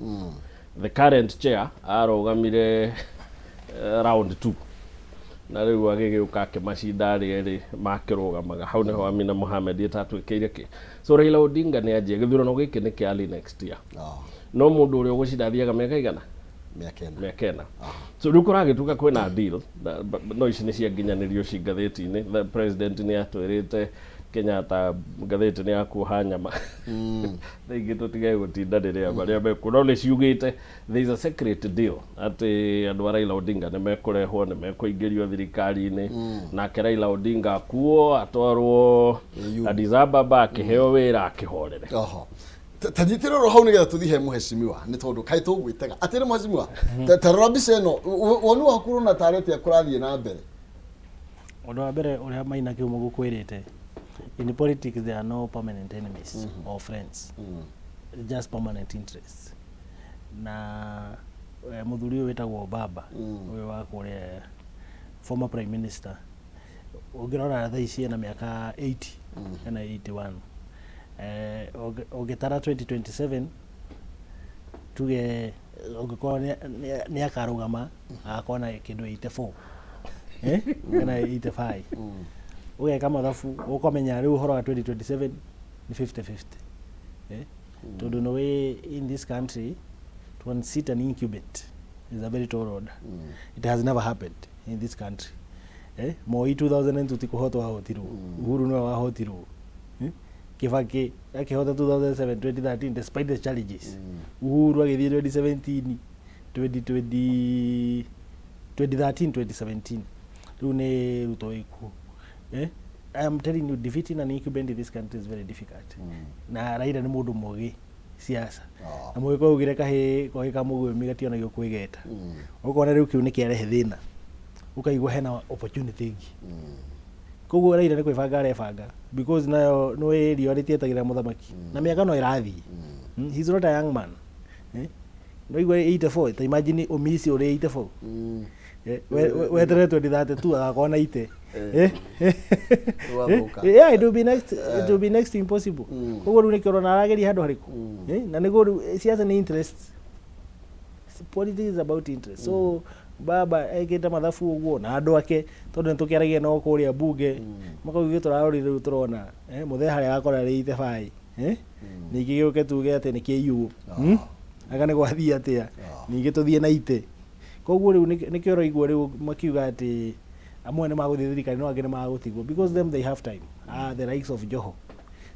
The current chair arũgamire round 2 na rĩu agĩgĩũka akĩmacinda arĩa erĩ makĩrũgamaga hau. Nĩho Amina Mohamed ĩtatuĩkĩire kĩ. So Raila Odinga nĩ anjia gĩthurano gĩkĩ nĩ kĩa early next year, no mũndũ ũrĩa ũgũcinda athiaga mĩaka igana? Mĩaka 4. Mĩaka 4. So rĩu kũragĩtuĩka kwĩna deal no ici nĩ cianginyanĩrio ci ngathĩti-inĩ. The president nĩ atwĩrĩte Kenyatta ngathĩti nĩ ya kuoha nyama. Thaa ingĩ tũtige gũtindanĩrĩra marĩa mekuo, no nĩ ciugĩte there is a secret deal atĩ andũ a Raila Odinga nĩ mekũrehwo, nĩ mekũingĩrio thirikari-inĩ, nake Raila Odinga akuo atwarwo AU. Addis Ababa akĩheo wĩra akĩhorere. Oho. Ta nyitĩrĩra oro hau nĩgetha tũthiĩ he mũhecimiwa nĩ tondũ kaĩ tũgwĩtega atĩrĩ mũhecimiwa, ta rora mbica ĩno, woni waku ũrona tarĩ atĩa kũrathiĩ na mbere? Ũndũ wa mbere ũrĩa Maina Kĩhumo gũkwĩrĩte, in politics there are no permanent enemies or friends, just permanent interests. Na mũthuri ũyũ wĩtagwo Baba, ũyũ wa kũrĩa former prime minister, ũngĩrora thaa ici ena mĩaka 80 kana 81. Ũngĩtara 2027 tuge ũngĩkorwo nĩ akarũgama agakorwo na kĩndũ 84 kana 85, ũgeka mathabu ũkamenya rĩu ũhoro wa 2027 nĩ 50-50, tondũ nĩ wĩ in this country to unseat an incumbent is a very tall order. It has never happened in this country. Moi 2002 ti kũhotwo ahotirwo, Uhuru nĩwe wahotirwo, Kibaki akĩhota 2007, 2013 despite the challenges. Uhuru agĩthiĩ 2017, 2020, 2013, 2017, rĩu nĩ Ruto wĩkuo. I am telling you, defeating an incumbent in this country is very difficult. Na Raila nĩ mũndũ mũgĩ siasa. Na mũgĩkũyũ augire kahĩĩ kogĩ ka mũgũĩmi gationagio kwĩgeta. Ũkona rĩu kĩu nĩ kĩarehe thĩna, ũkaigua hena opportunity ĩngĩ. Koguo Raila nĩ kwĩbanga arebanga because nayo nĩ riũa rĩtietagĩrĩra mũthamaki na mĩaka no ĩrathiĩ. He's not a young man. No igua 84, ta imagine ũmici ũrĩ 84. Weterere 2032 agakorwo na ite. Wathũka. Yeah, it will be next to impossible. Koguo rĩu nĩkĩo ũrona arageria handũ harĩkũ. Na nĩguo rĩu siasa nĩ interest. Politics is about interest. So baba ekĩte mathabu ũguo na andũ ake tondũ nĩ tũkĩaragia nao kũrĩa bunge makauga ithuĩ tũrarorire rĩu tũrona mũthee harĩa agakorwo arĩ ite bai, ningĩ gĩũke tuge atĩ nĩ kĩiywo. Anga nĩ gwathiĩ atĩa, ningĩ tũthiĩ na ite. Koguo rĩu nĩkĩo ũraigua rĩu makiuga atĩ amwe nĩ magũthiĩ thirikari no angĩ nĩ magũtigwo because them they have time. The likes of Joho,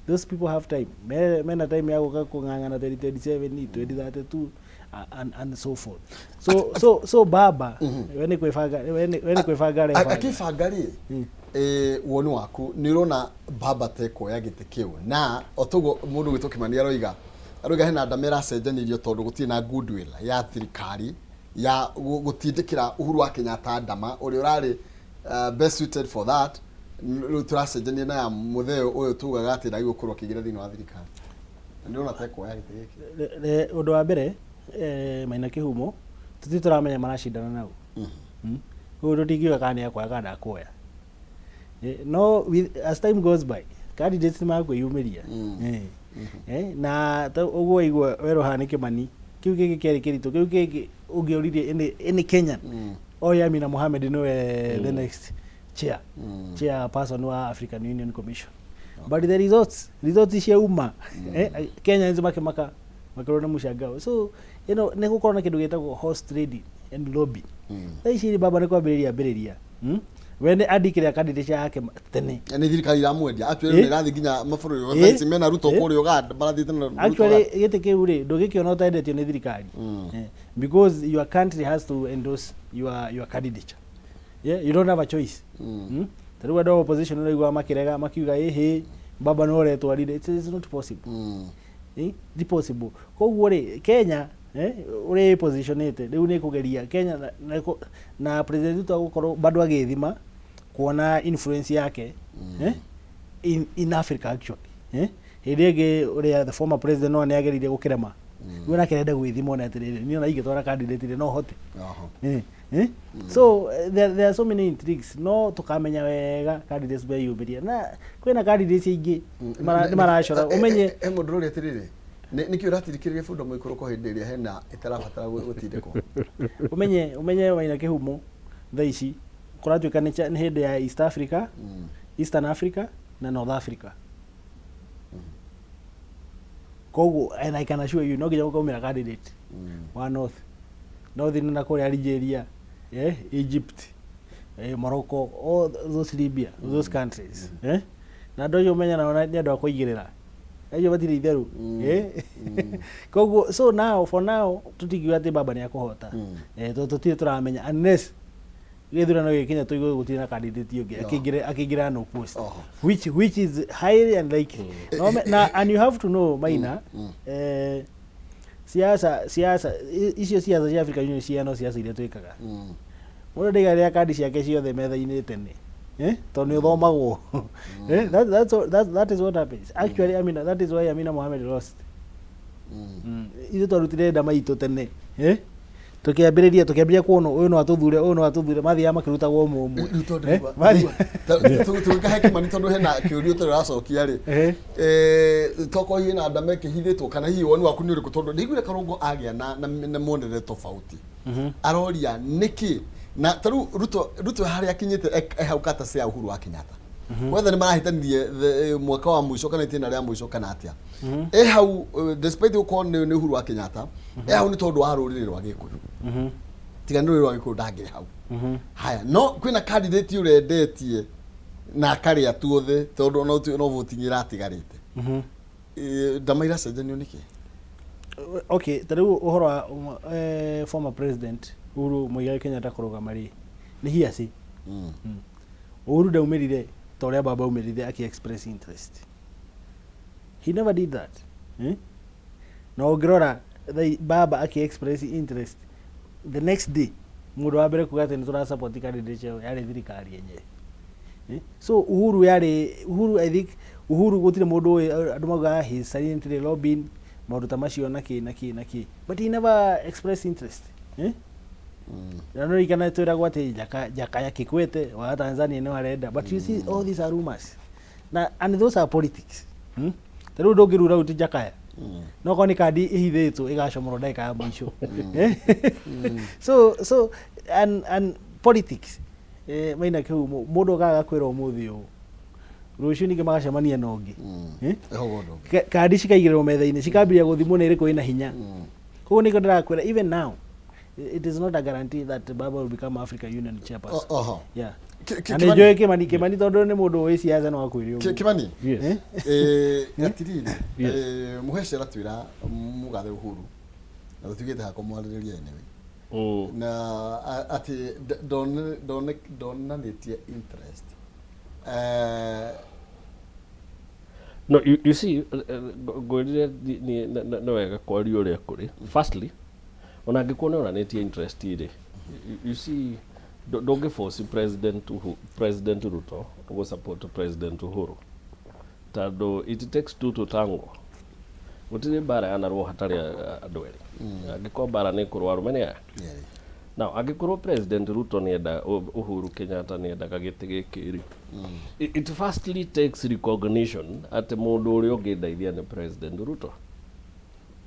those people have time. Mena time ya gũka kũng'ang'ana 2027, 2032 and so forth. So baba we nĩ kwĩbanga, we nĩ kwĩbanga arebanga. Akĩbanga rĩ, woni waku nĩ ũrona baba tekuoya gĩtĩ kĩu? Na o toguo mũndũ gwĩtwo Kĩmani aroiga hena ndama ĩracenjanirio tondũ gũtirĩ na goodwill ya thirikari ya gũtindĩkĩra Uhuru wa Kenyatta ndama ũrĩa ũrarĩ best suited for that. Rĩu tũracenjania na ya mũthee ũyũ tugaga atĩ ndagĩrĩirwo gũkorwo akĩingĩra thĩinĩ wa thirikari. Na nĩ ũrona tekuoya gĩtĩ gĩkĩ? Ũndũ wa mbere, Maina Kĩhumo, tũtirĩ tũramenya maracindana nau. Koguo tũtingiuga kana nĩ akuoya kana ndakuoya. No as time goes by candidates nĩ makwĩyumĩria. Na ũguo waigua werwo haha nĩ Kĩmani, kĩu kĩngĩ kĩarĩ kĩritũ, kĩu kĩngĩ ũngĩoririe any Kenyan oĩ Amina Mohamed nĩwe the next chair person wa African Union Commission, but the results ciauma, Kenyans makĩmaka makĩrwo nĩ mũcangao. So nĩ gũkorwo na kĩndũ gĩtagwo horse trading and lobby. Thaa ici baba nĩ kwambĩrĩria ambĩrĩria. We nĩ andĩkĩre candidate yake tene. Nĩ thirikari iramwendia actually. Nĩ ĩrathiĩ nginya mabũrũri. Thaa ici mena Ruto kũrĩa Uganda, marathiĩte na Ruto. Actually gĩtĩ kĩu rĩ, ndũngĩkĩona ũtendetio nĩ thirikari. Because your country has to endorse your candidature. Yeah, you don't have a choice. Ta rĩu andũ a opposition ũraigua makĩrega makiuga ĩhĩ baba no ũretwarire. It's not possible. Ti possible. Koguo rĩ, Kenya ũrĩa ĩpositionĩte rĩu nĩ kũgeria Kenya na President Ruto agũkorwo bado agĩthima kuona influence yake in Africa actually. Hĩndĩ ĩngĩ ũrĩa the former president no nĩ ageririe gũkĩrema, rĩu nake arenda gwĩthima one atĩrĩrĩ, niĩ ona ingĩtwara candidate rĩ no hote. So there are so many intrigues, no tukamenya wega candidates meyumĩria na kwĩna candidates aingĩ nĩ maracora ũmenye. He mũndũ ũrĩa atĩrĩrĩ, nĩkĩ ũratirikĩrĩria bunda mũikũrũko hĩndĩ ĩrĩa hena ĩtarabatara gũtindĩkwo? Ũmenye Waina Kĩhumo, thaa ici kũratuĩka nĩ hĩndĩ ya East Africa, Eastern Africa na North Africa. Koguo and I can assure you no nginya gũkaumĩra candidate wa North nĩ na kũrĩa Algeria, Egypt, Morocco, all those, Libya, those countries. Na andũ acio ũmenya nao nĩ andũ a kũigĩrĩra. Acio matirĩ itherũ. Eh? Koguo so now for now tũtingiuga atĩ baba nĩ akũhota. Eh, tondũ tũtirĩ tũramenya unless gĩthurano gĩkinya tũigue gũtirĩ na candidate ũngĩ akĩingĩra akĩingĩra no post Oho. which is highly unlikely. No, me- na and you have to know Maina eh, siasa siasa icio siasa cia Africa Union cia no siasa iria twĩkaga. Mũndũ ndaigagĩrĩra kandi ciake ciothe metha-inĩ tene. Eh? Tondũ nĩ ũthomagwo. Eh? That, that's what, that, that is what happens. Actually, Amina, that is why Amina Mohamed lost. Ithuĩ twarutire nda maitũ tene. Eh? Tũkĩambĩrĩria tũkĩambĩrĩria kuona ũyũ no atũthure ũyũ no atũthure mathiaga makĩrutagwo ũmwe ũmwe. Rĩu tondũ Eh? nĩgua- Mathiĩ- tũgĩkahe kĩmani tondũ hena kĩũria ũtarĩ ũracokia rĩ Eh. Eh, tokorwo hihi na ndama ĩkĩhithĩtwo kana hihi woni waku nĩ ũrĩkũ tondũ ndĩiguire karũngo agĩa na, na, na muonere tofauti aroria nĩkĩ na ta rĩu ruto ruto harĩa akinyĩte e hau katasi ya uhuru wa kenyatta wetha nĩ marahĩtanirie mwaka wa mũico kana itĩna rĩa mũico kana atĩa e hau despite gũkorwo nĩ nĩ uhuru wa kenyatta e hau nĩ tondũ wa rũrĩrĩ rwa gĩkũyũ tiga nĩ rũrĩrĩ rwa gĩkũyũ ndangĩrĩ hau haya no kwĩna candidate ũrendetie na akarĩa tuothe tondũ no no voting ĩratigarĩte ndama iracenjanio nĩkĩ Okay, ta rĩu ũhoro wa former president Uhuru Muigai Kenyatta kũrũgama rĩ nĩ hearsay. Uhuru ndaumĩrire ta ũrĩa baba aumĩrire akĩ express interest. He never did that. Eh? Na ũngĩrora baba akĩ express interest the next day mũndũ wa mbere kuga atĩ nĩ tũra support candidate ĩyo yarĩ thirikari yenyewe. Eh? So Uhuru yarĩ Uhuru I think Uhuru gũtirĩ mũndũ ũĩ andũ maugaga he is silently lobbying maũndũ ta macio na kĩ na kĩ na kĩ but he never expressed interest. Eh? Na no ririkana twĩragwo atĩ Jakaya Kikwete wa Tanzania nĩ arenda but you see all these are rumors na and those are politics. Hmm? Ta rĩu ndũngĩrura out Jakaya no korwo nĩ kandi ĩhithĩtwo ĩgacomorwo ndagĩka ya mũico. Eh? So and politics maina kĩhumo mũndũ okaga agakwĩra ũmũthĩ ũũ rũciũ ningĩ magacemania na ũngĩ. Eh? Eho ũndũ ũngĩ. Kandi cikaigĩrĩrwo metha-inĩ cikambĩrĩria gũthimwo nĩ ĩrĩkũ ĩna hinya koguo nĩkĩo ndĩrakwĩra even now it is not a guarantee that baba will become Africa Union chairperson. Oho. Yeah. Na nĩ njũĩ Kĩmani Kĩmani tondũ nĩ mũndũ ũĩ siasa no akwĩre ũguo. Kĩmani Yes. Eh? Atiriri Yes. Mũheci aratwĩra mũgathe Uhuru na tũtigĩte hakũmwarĩrĩria anyway na atĩ ndonanĩtie interest No, you see, ngwĩrire nĩ wega kwaria ũrĩa kũrĩ. Firstly, ona angĩkorwo nĩ onanĩtie interest rĩ, you see, ndũngĩ force President Ruto gũ support President Uhuru tondũ it takes two to tango. Gũtirĩ mbara yanarũo hatarĩ andũ erĩ. Angĩkorwo mbara nĩ kũrũa arũme nĩ aya. Now, angĩkorwo President Ruto nĩenda Uhuru Kenyatta nĩendaga gĩtĩ gĩkĩ rĩ, it firstly takes recognition atĩ mũndũ ũrĩa ũngĩndeithia nĩ President Ruto.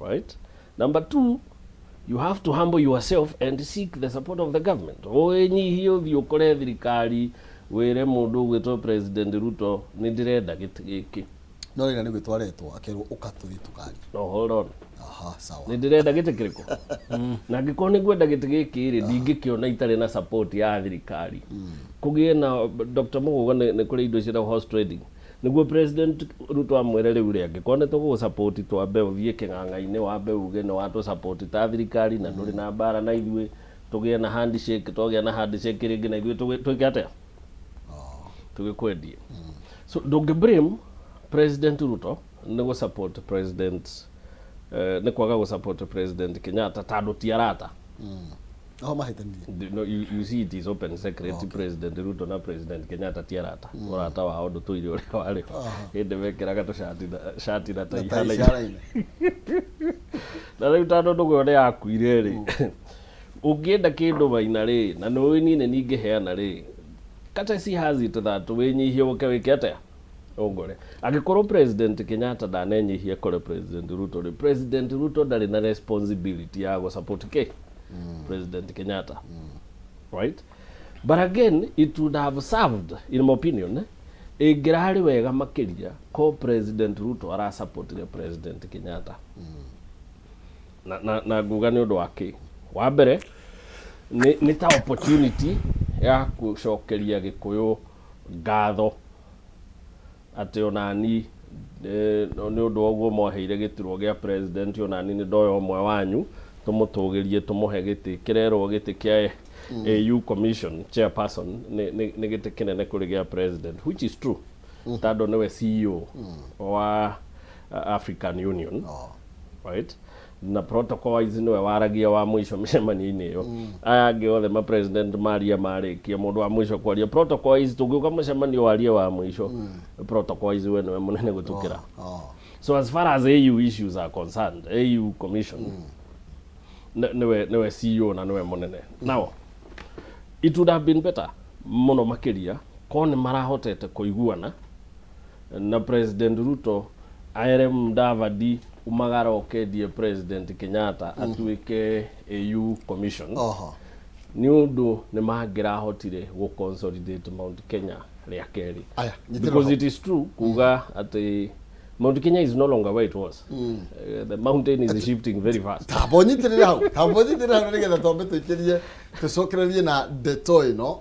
Right? Number two, you have to humble yourself and seek the support of the government. Wĩnyihie ũthiĩ ũkore thirikari wĩre mũndũ ũgwĩtwo President Ruto nĩ ndĩrenda gĩtĩ gĩkĩ. No rĩrĩa nĩ gwĩtwo aretwo akerwo ũka tũthiĩ tũkarie. No, hold on. Aha, sawa. Nĩ ndĩrenda gĩtĩ kĩrĩkũ? Na angĩkorwo nĩ ngwenda gĩtĩ gĩkĩ rĩ, ndingĩkĩona itarĩ na support ya thirikari. Kũgĩe na Dr. Mũgũga nĩ kũrĩ indo ciĩtagwo horse trading. Nĩguo President Ruto amwĩre rĩu rĩ, angĩkorwo nĩ tũgũgũ support twambe ũthiĩ kĩng'ang'a-inĩ wambe uge nĩ watũ support ta thirikari na ndũrĩ na mbara na ithuĩ tũgĩe na handshake, twagĩa na handshake rĩngĩ na ithuĩ twĩke atĩa? Tũgĩkwendie. So ndũngĩ blame President Ruto nĩ gũ support President nĩ kwaga gũ support President Kenyatta tondũ ti arata. Aho mahĩtanirie. No, you see it is open secret. President Ruto na President Kenyatta ti arata. Ũrata wao ndũtũire ũrĩa warĩ hĩndĩ mekĩraga tũcati na shati na tai Na tai ihanaine. ihanaine. Na rĩu tondũ ndũgũ ĩyo nĩ yakuire rĩ, ũngĩenda kĩndũ maina rĩ, na nĩ ũĩ niĩ nĩ ningĩheana rĩ, courtesy has it that wĩnyihie ũke wĩke atĩa ũngore. Angĩkorwo President Kenyatta ndanenyihia kũrĩ President Ruto rĩ, President Ruto ndarĩ na responsibility ya gũ support kĩ President Kenyatta. Right? But again, it would have served, in my opinion, ĩngĩrarĩ wega makĩria ko President Ruto arasupportire President Kenyatta. Na nguga nĩ ũndũ wa kĩ? Wa mbere, nĩ ta opportunity ya gũcokeria Gĩkũyũ ngatho. Atĩ onani nĩ ũndũ wa ũguo mwaheire gĩturwa gĩa president, onani nĩ ndoya ũmwe wanyu tũmũtũgĩrie, tũmũhe gĩtĩ kĩrerwo gĩtĩ kĩa AU Commission chairperson nĩ gĩtĩ kĩnene kũrĩ gĩa president, which is true, tondũ nĩwe CEO wa African Union, right? Na protocol wise nĩwe waragia wa mũico mĩcemanio-inĩ ĩyo. Aya angĩ othe ma president maria marĩkia, mũndũ wa mũico kwaria, protocol wise, tũngĩũka mũcemanio warie wa mũico, protocol wise we nĩwe mũnene gũtũkĩra. So as far as AU issues are concerned, AU Commission, nĩwe CEO na nĩwe mũnene. Now it would have been better mũno makĩria korwo nĩ marahotete kũiguana na President Ruto aere Mudavadi umagara ũkendie President Kenyatta atuĩke AU Commission, nĩ ũndũ nĩ mangĩrahotire gũ consolidate Mount Kenya rĩa kerĩ. Aya, nyitĩrĩra Because hau. it is true kuga atĩ Mount Kenya is no longer where it was. The mountain is shifting very fast. Tamba ũnyitĩrĩre hau, tamba ũnyitĩrĩre hau, nĩgetha twambe tũikĩrie, tũcokererie na ndeto ĩno.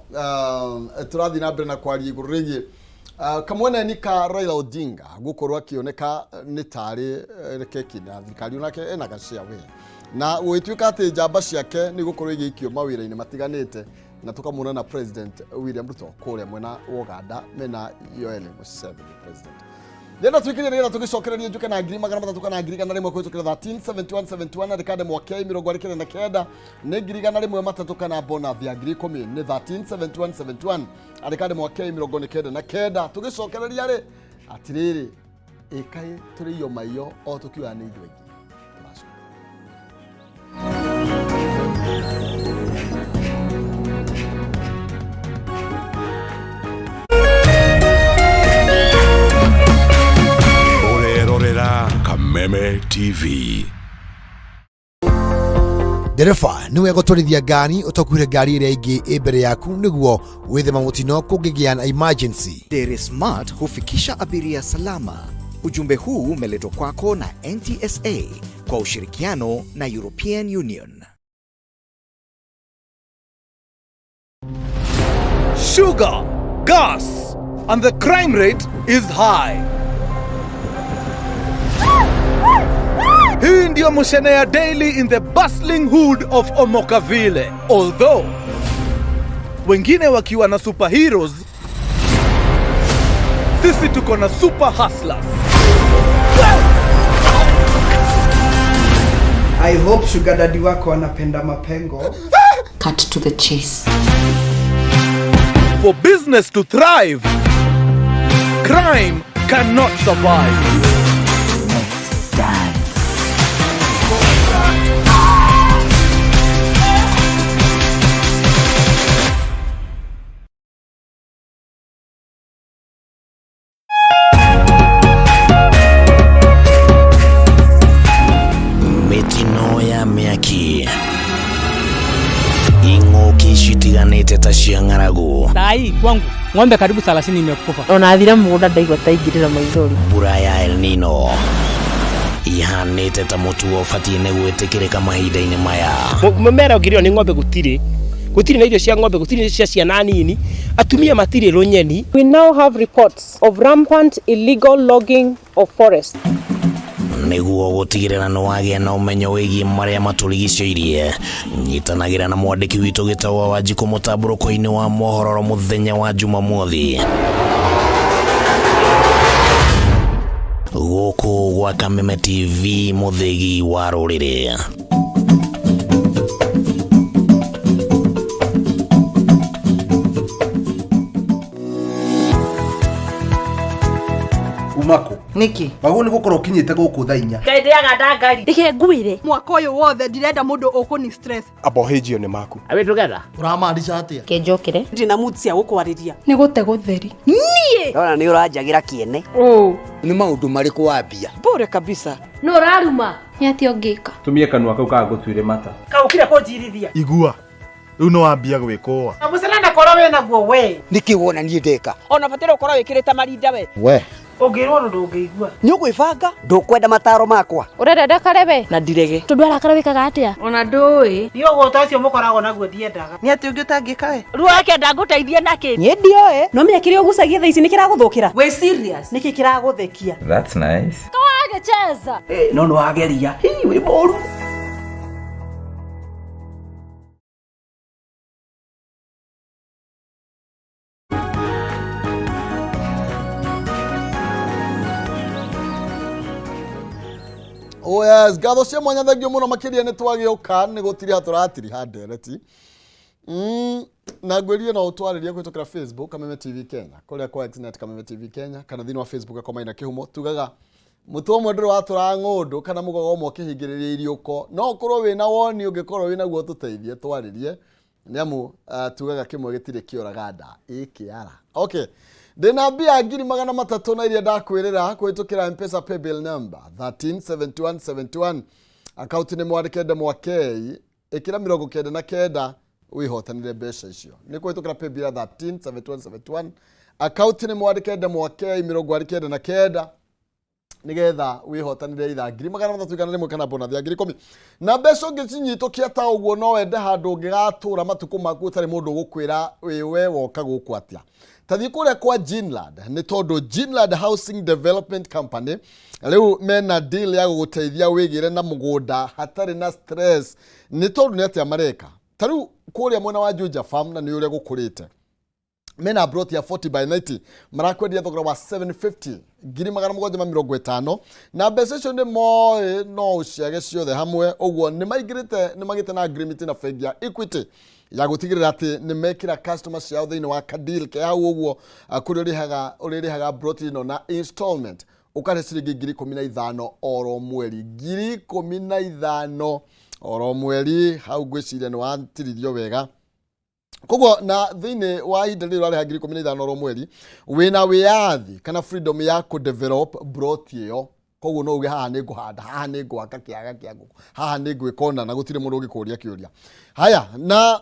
Tũrathiĩ na mbere na kwaria igũrũ rĩgiĩ kamweneni ka Raila Odinga gũkorwo akĩoneka nĩ tarĩ reke na thirikari onake ena gacĩa we, na gũgĩtuĩka atĩ njamba ciake nĩ gũkorwo igĩikio mawĩra-inĩ matiganĩte, na tũkamuona na President William Ruto kũrĩa mwena wa Uganda mena Yoweri Museveni president. Ndĩrenda twĩkĩrie nĩgetha tũgĩcokererie njuke na 300,000 kana 100,000 kũhĩtũkĩra 137171, na ndĩkande mwakei 29 nĩ 103,000 kana bonus ya 10,000 nĩ 137171, andĩkande mwakei 99. Tũgĩcokereria rĩ, atirĩrĩ, ĩkaĩ tũrĩio maiyo o tũkiuga nĩ ithuĩ aingĩ tũracoka. Ũrerorera Kameme TV. Ndereba, nĩ wega gũtwarithia ngari ũtakuire ngari ĩrĩa ĩngĩ ĩ mbere yaku nĩguo wĩthema mũtino kũngĩgĩa na emergency. Dere Smart hufikisha abiria salama. Ujumbe huu umeletwa kwako na NTSA kwa ushirikiano na European Union. Sugar, gas, and the crime rate is high. Hii ndiyo Mushenea Daily in the bustling hood of Omokaville. Although wengine wakiwa na superheroes, sisi tuko na super hustlers. I hope sugar daddy wako anapenda mapengo. Cut to the chase. For business to thrive, crime cannot survive. Dance. Mĩtino ya mĩaki, ing'ũki citiganĩte ta cia ng'aragu, Sai kwangu ng'ombe karibu 30 imekufa. Ona athire mũgũnda ndaigua ta ingĩrĩra maithori. Mbura ya El Nino ihanĩte ta mũtugo ũbatiĩ nĩ gwĩtĩkĩrĩka mahinda-inĩ maya. Mũmera ũngĩrĩo nĩ ng'ombe gũtirĩ. Gũtirĩ na irio cia ng'ombe, gũtirĩ cia ciana nini. Atumia matirĩ rũnyeni. We now have reports of rampant illegal logging of forests. Nĩguo gũtigĩrĩra nĩ wagĩa na ũmenyo wĩgiĩ marĩa matũrigicĩirie, nyitanagĩra na mwandĩki witũ Gĩtaũ wa Wanjikũ mũtambũrũko-inĩ wa mohoro mũthenya wa Jumamothi gũkũ gwa Kameme TV, mũthĩgi wa rũrĩrĩ. Umako. Niki? Wagwo nĩ gũkorwo ũkinyĩte gũkũ thaa 4. Ngai ndĩaga ndangari. Reke ngwĩre. Mwaka ũyũ wothe ndirenda mũndũ ũkũni stress. Abohĩnjio nĩ maku. Are we together? Ũramaanisha atĩa? Kenjokere. Ndirĩ na mood cia gũkwarĩria. Nĩ gũte gũtheri. Niĩ. Ndona nĩ ũranjagĩra kĩene. Ũũ. Nĩ maũndũ marĩkũ wambia? Bure kabisa. Nũ ũraruma? Nĩ atĩa ũngĩka? Tumie kanua kau kagũtuire mata. Kaũkire kũnjirithia. Igua. Rĩu nĩ wambia gwĩkũa. Na mũcere na koro wĩnaguo we. Nĩkĩ wona niĩ ndeka? Ona bataire gũkorwo wĩkĩrĩte marinda we. We. Ũngĩrwo ũndũ ndũngĩigua. Nĩ ũgwĩbanga ndũkwenda mataro makwa. Ũrenda ndakare we? Na ndirege. Tondũ arakara wĩkaga atĩa? Ona ndũĩ. Niĩ ũgũta ũcio mũkoragwo naguo ndiendaga. Nĩ atĩ ũngĩ ũtangĩka we? Ruo akenda ngũteithie nakĩ? Niĩ ndioĩ. No menya kĩrĩa ũgucagia thaa ici nĩ kĩragũthũkĩra. Wĩ serious? Nĩkĩ kĩragũthekia? That's nice. Kawagĩcheza. No nĩ wageria. Hi, wĩ mũru. Oh yes, ngatho cia mwanya thengio mũno makĩria nĩ twagĩũka nĩ gũtiriha tũratiriha ndereti. Na ngwĩrire no ũtwarĩrie kũhĩtũkĩra Facebook Kameme TV Kenya, kũrĩa kwa Xnet Kameme TV Kenya, kana thĩinĩ wa Facebook kwa Maina Kĩhumo. Tugaga mũtwe ũmwe ndũrĩ watũra ng'ũndũ kana mũgogo ũmwe ũkĩhingĩrĩria iriũko. No ũkorwo wĩna woni ũngĩkorwo wĩna guo tũteithie twarĩrie. Nĩ amu tugaga kĩmwe gĩtirĩ kĩoraga nda ĩ kĩara. Okay. Ndĩna mbia 300,000 na iria ndakwĩrĩra kũhĩtũkĩra M-Pesa paybill number 137171 akaunti nĩ mwandĩke ndemwa K ĩkĩra 99 wĩhotanĩre mbeca icio nĩ kũhĩtũkĩra paybill ya 137171 akaunti nĩ mwandĩke ndemwa K 99 nigetha wihotanire itha 300,100 kana bonathi ya 10,000 na mbeca ũngĩcinyitũkia ta ũguo no wende handũ ũngĩgatũra matukũ maku ũtarĩ mũndũ ũgũkwĩra wĩ we woka gũkũ atĩa. Ta thiĩ kũrĩa kwa Ginland, nĩ tondũ Ginland Housing Development Company rĩu mena deal ya gũgũteithia wĩgĩre na mũgũnda hatarĩ na stress. Nĩ tondũ nĩ atĩa mareka ta rĩu kũrĩa mwena wa Juja Farm, na nĩ ũrĩa gũkũrĩte, mena broti ya 40 by 90 marakwendia thogora wa 750 750,000, na mbeca icio nĩ moĩ no ũciage ciothe hamwe. Ũguo nĩ maingĩrĩte, nĩ magĩte na agreement na bengi ya Equity ya gũtigĩrĩra atĩ nĩ mekĩra customer ciao thĩinĩ wa kadeal ke hau ũguo, kũrĩa ũrĩrĩhaga broti ĩno na installment ũkarĩha ciringi 15,000 oro mweri, 15,000 oro mweri. Hau ngwĩciria nĩ watirithio wega. Koguo na thĩinĩ wa ihinda rĩrĩ ũrarĩha 15,000 oro mweri, wĩna wĩyathi kana freedom ya kũ develop broti ĩyo. Koguo no uge haha nĩ ngũhanda, haha nĩ ngwaka kĩaga kĩa ngũkũ, haha nĩ ngwĩka ũna, na gũtirĩ mũndũ ũngĩkũria kĩũria. Haya, na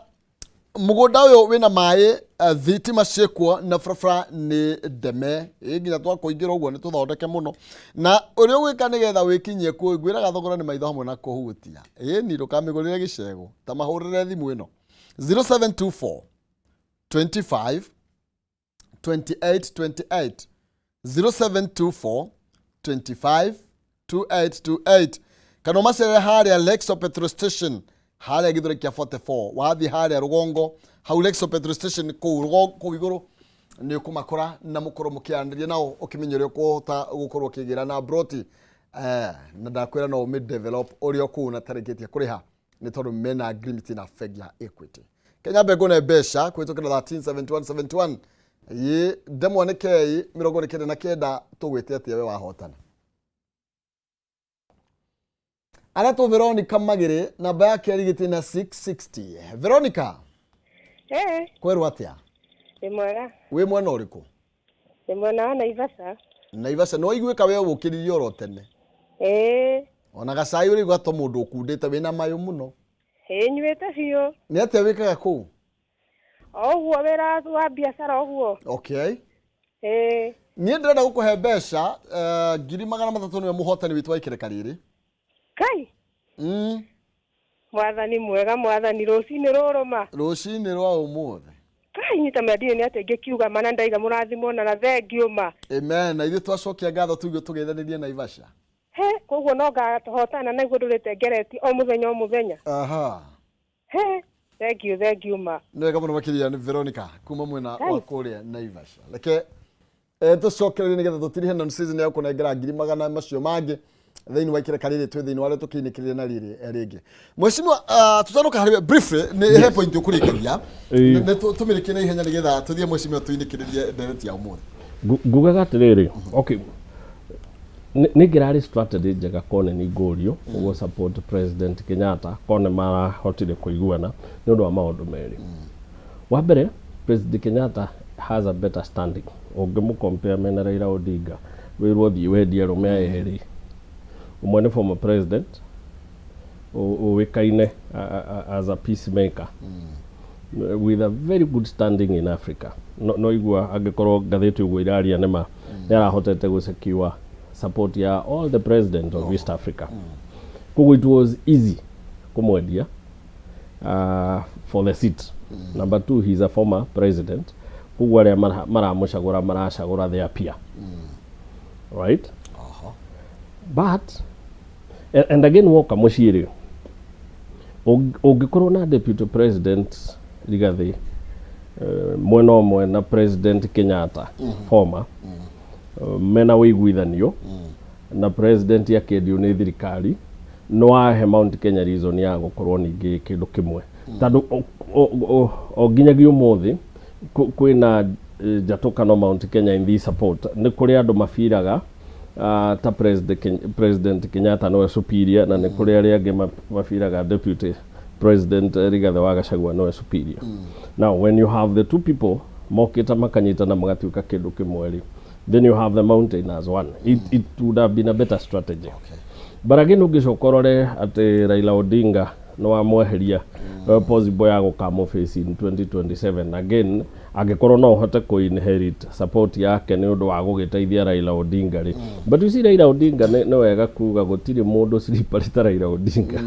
mũgũnda ũyũ wĩna maĩ, thitima ciĩkuo na barabara nĩ ndeme, ĩ nginya twakũingĩra ũguo nĩ tũthondeke mũno. Na ũrĩa ũgwĩka nĩgetha wĩkinyie kuo, ngwĩraga thogora nĩ maitho hamwe na kũhutia. Ĩni ndũkamĩgũrĩre gĩcego, ta mahũrĩre thimũ ĩno 0724 25 28 28, 0724 25 2828, kana ũmacerere harĩa Lexo petrol station harĩa Gĩthũrai kĩa 44. Wathiĩ harĩa rũgongo hau Lexo petrol station kũu rũgongo kũu igũrũ nĩ ũkũmakora na mũkorwo mũkĩaranĩria nao ũkĩmenya ũrĩa ũkũhota gũkorwo ũkĩgĩra na broti, na ndakwĩra no ũmĩ develop ũrĩa kũu na tarĩkĩtie kũrĩha nĩ tondũ mena agreement na bengi ya Equity. Kenya mbengũ na mbeca kũhĩtũkĩra 137171 ĩ ndemwa nĩ K 99 tũgwĩte atĩa we wahotana. Aretwo Veronica Magĩrĩ, namba yake ĩrigĩte na 660. Veronica, kwerwo atĩa? Nĩ mwega. Wĩ mwena ũrĩkũ? Nĩ mwena wa Naivasha. Naivasha nĩ waiguĩka we ũkĩririe oro tene. Ona gacai ũrĩigua to mũndũ ũkundĩte wĩna mayũ mũno. Nyuĩte biũ. Nĩ atĩa wĩkaga kũu? O ũguo wĩra wa biacara ũguo. Okay. Niĩ ndĩrenda gũkũhe mbeca 300,000 nĩwe mũhotani witũ wa ikereka rĩrĩ. Kai. Mwathani mwega, mwathani rũcinĩ rũrũma. Rũcinĩ rwa ũmũthĩ. Kai nyita mendie nĩ atĩa ingĩkiuga mana ndaiga mũrathimwo na thengio ma. Amen. Na ithuĩ twacokia ngatho tuge tũgeithanĩrie Naivasha. He, koguo no ngahotana na iguo ndũrĩte ngeretie o mũthenya o mũthenya. Aha. He, thank you ma. Nĩ wega mũno makĩria nĩ Veronica kuma mwena wa Kai. kũrĩa Naivasha. Reke tũcokererie nĩgetha tũtirihe non season ya kũnengera 100,000 macio mangĩ thĩinĩ wa ikereka rĩrĩ twĩ thĩinĩ wa rĩo tũkĩinĩkĩrĩria na rĩrĩ rĩngĩ. Mheshimiwa, tũtanoka harĩ we briefly nĩ he point ũkũrĩkĩria. Nĩ tũmĩrĩkie na ihenya nĩgetha tũthiĩ mheshimiwa tũinĩkĩrĩrie ndereti ya ũmũthĩ. Ngugaga atĩrĩrĩ, okay, nĩ ngĩrarĩ strategy njega kone nĩ ngũrio ũguo support President Kenyatta kone marahotire kũiguana nĩ ũndũ wa maũndũ merĩ. Wa mbere, President Kenyatta has a better standing ũngĩmũ compare mena Raila Odinga. Wĩrwo thiĩ wendie arũme aya erĩ, ũmwe nĩ former president ũĩkaine as a peacemaker with a very good standing in Africa. No igua angĩkorwo ngathĩti ũguo iraria nĩma Nĩ arahotete gũ secure support ya all the president of East Africa. Koguo it was easy kũmwendia for the seat. Number two, he's a former president, koguo arĩa maramũcagũra maracagũra their peer, right? But and again, woka mũciĩ rĩ, ũngĩkorwo na Deputy President Rigathi mwena ũmwe na President Kenyatta former mena ũiguithanio na president akĩendio nĩ thirikari, no wahe Mount Kenya reason ya gũkorwo ningĩ kĩndũ kĩmwe, tondũ o nginyagia ũmũthĩ kwĩna njatũkano Mount Kenya in this support. Nĩ kũrĩ andũ mabiraga ta President Kenyatta nĩwe superior, na nĩ kũrĩ arĩa angĩ mabiraga Deputy President Rigathi wa Gachagua nĩwe superior. Now when you have the two people mokĩte makanyitana magatuĩka kĩndũ kĩmwe rĩ, then you have the mountain as one. It would have been a better strategy. But again, ũngĩcoka ũrore atĩ Raila Odinga nĩ wamweheria possible ya gũkama face in 2027 again, angĩkorwo no ũhote kũ inherit support yake nĩ ũndũ wa gũgĩteithia Raila Odinga rĩ. But you see, Raila Odinga nĩ wega kuga gũtirĩ mũndũ slippery ta Raila Odinga,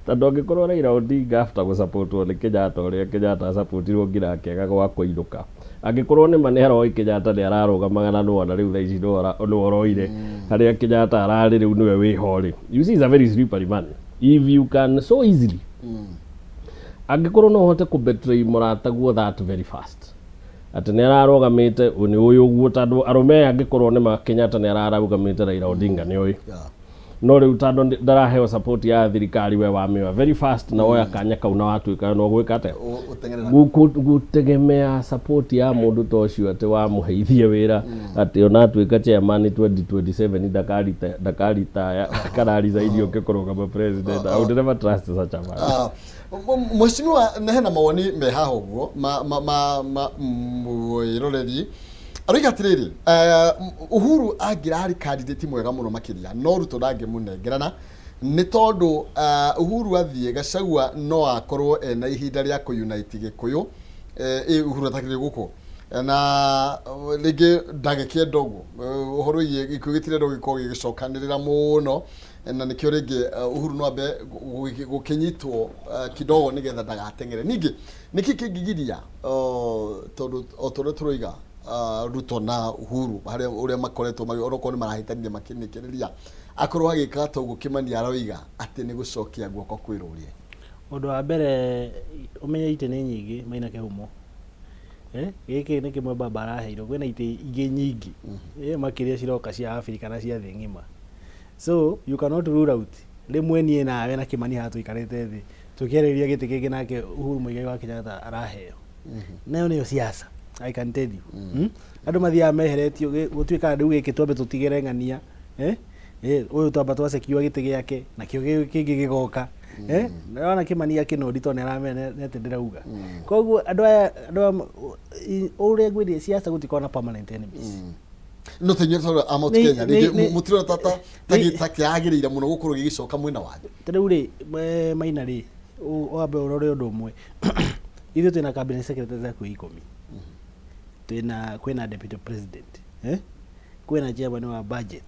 tondũ angĩkorwo Raila Odinga after gũsupportwo nĩ Kenyatta ũrĩa Kenyatta asupportirwo nginya akĩaga gwa kũinũka, angĩkorwo nĩ ma nĩ aroĩ Kenyatta nĩ ararũgamaga na nĩwona rĩu thaa ici nĩwe ũroire harĩa Kenyatta ararĩ, rĩu nĩwe wĩho rĩ, you see, is a very slippery man. If you can so easily, angĩkorwo no ũhote kũ betray mũrataguo that very fast, atĩ nĩ ararũgamĩte nĩ ũyũ ũguo, tondũ arũme aya angĩkorwo nĩ ma Kenyatta nĩ ararũgamĩte, Raila Odinga nĩ ũĩ, no rĩu tondũ ndaraheo support ya thirikari, we wamĩoya very fast na woya kanya kau na watuĩka no gwĩka atĩa? Ũteng'erera. Gũtegemea support ya mũndũ ta ũcio atĩ wamũheithie wĩra atĩ ona atuĩka chairman 2027 ndakaritaya kana resign ũke kũrũgama president, I would never trust such a man. Ah, mheshimiwa, nĩ hena mawoni me haha ũguo ma mwĩroreri aroiga atĩrĩrĩ, Uhuru angĩrarĩ candidate mwega mũno makĩria, no Ruto ndangĩmũnengerana nĩ tondũ Uhuru athiĩ, Gachagua no akorwo ena ihinda rĩa kũ-unite Gĩkũyũ. Uhuru atakĩrĩ gũkũ na rĩngĩ ndangĩkĩenda ũguo. Ũhoro wĩgiĩ Gĩkũyũ gĩtirenda gũgĩkorwo gĩgĩcokanĩrĩra mũno, na nĩkĩo rĩngĩ Uhuru no ambe gũkĩnyitwo kidogo nĩgetha ndagateng'ere. Ningĩ nĩkĩ kĩngĩgiria, tondũ o ta ũrĩa tũroiga, Ruto na Uhuru harĩa ũrĩa makoretwo onokorwo nĩ marahĩtanire makĩnĩkĩrĩria, akorwo agĩka ta ũguo Kĩmani aroiga atĩ nĩ gũcokia guoko kwĩ rũrĩrĩ? Ũndũ wa mbere, ũmenye itĩ nĩ nyingĩ maina kĩhumo. Gĩkĩ nĩ kĩmwe baba araheirwo, kwĩna itĩ ingĩ nyingĩ makĩria ciroka cia Africa na cia thĩ ng'ima, so you cannot rule out rĩmwe niĩ nawe na Kĩmani haha tũikarĩte thĩ tũkĩarĩrĩria gĩtĩ kĩngĩ nake Uhuru Muigai wa Kenyatta araheo. Nayo nĩyo siasa, I can tell you. Andũ mathiaga meheretio gũtuĩkaga rĩu gĩkĩ twambe tũtigĩre ng'ania, ũyũ twamba twacekio gĩtĩ gĩake, nakĩo kĩngĩ gĩgoka. Nĩwona Kĩmani akĩnodi tondũ nĩaramenya nĩ atĩ ndĩrauga. Koguo andũ aya, andũ aya, ũrĩa ngwĩrire, siasa gũtikoragwo na permanent enemies. No ta inyuĩ tondũ a Mount Kenya rĩngĩ mũtirona ta kĩagĩrĩire mũno gũkorwo gĩgĩcoka mwena wanyu? Ta rĩu rĩ, Maina rĩ, wambe ũrore ũndũ ũmwe. Ithuĩ twĩna cabinet secretary hakuhĩ 10, twĩna deputy president, kwĩna chairman wa budget,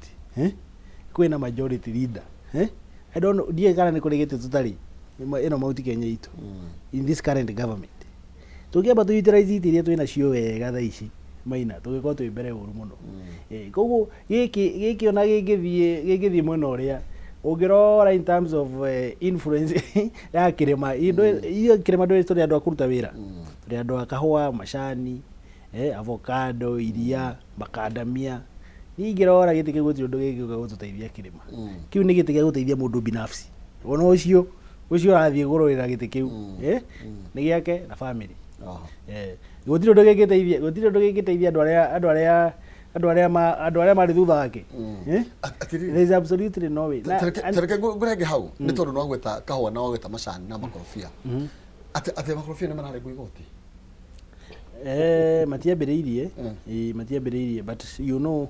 kwĩna majority leader, I don't know, ndiũĩ kana nĩ kũrĩ gĩtĩ tũtarĩ ĩno Mount Kenya itũ in this current government. Tũngĩamba tũ utilize itĩ iria twĩna cio wega thaa ici, Maina, tũngĩkorwo twĩ mbere ũru mũno. Koguo gĩkĩ ona gĩngĩthiĩ mwena ũrĩa ũngĩrora in terms of influence ya kĩrĩma, ithuĩ kĩrĩma ndũĩ tũrĩ andũ a kũruta wĩra, tũrĩ andũ a kahũa, macani, avocado, iria, makandamia. Niĩ ingĩrora gĩtĩ kĩu gũtirĩ ũndũ gĩngĩũka gũtũteithia kĩrĩma. Kĩu nĩ gĩtĩ gĩa gũteithia mũndũ binafsi, ona ũcio ũrathiĩ kũrũĩra gĩtĩ kĩu nĩ gĩake na family. Gũtirĩ ũndũ gĩngĩteithia, gũtirĩ ũndũ gĩngĩteithia andũ arĩa marĩ thutha wake. There is absolutely no way. Tareke ngũrenge hau nĩ tondũ nĩwagweta kahũa na wagweta macani na makorobia, atĩ makorobia nĩ mararengwo igoti. Matiambĩrĩirie, matiambĩrĩirie, but you know,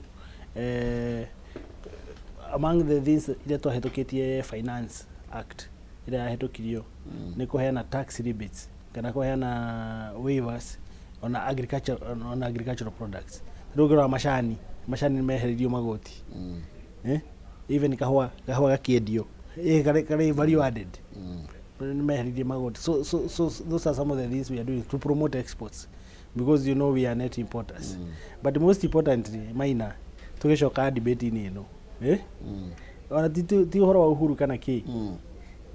among the things iria twahĩtũkĩtie, Finance Act ĩrĩa yahĩtũkirio nĩ kũheana tax rebates kana kũheana waivers on agriculture, on agricultural products. Rĩu ũngĩrora macani, macani nĩ meheririo magoti. Eh? Even kahũa, kahũa gakĩendio eh, karĩ karĩ value added. Nĩ meheririe magoti. So those are some of the things we are doing to promote exports because you know we are net importers. But most importantly, Maina, tũgĩcoka debate-inĩ ĩno eh? Ona ti ũhoro wa Uhuru kana kĩ.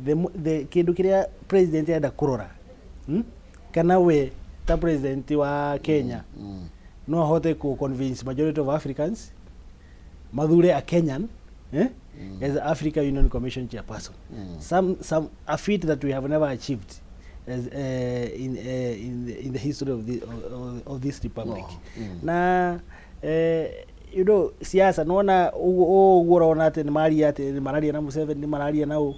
The kĩndũ kĩrĩa president arenda kũrora, Kana we ta president wa Kenya no ahote ku convince majority of Africans mathure a Kenyan as Africa Union Commission chairperson, some a feat that we have never achieved as in the history of this republic. Na you know siasa nona ũguo ũrona atĩ nĩ maria atĩ nĩ mararia na Museveni, nĩ mararia na ũ,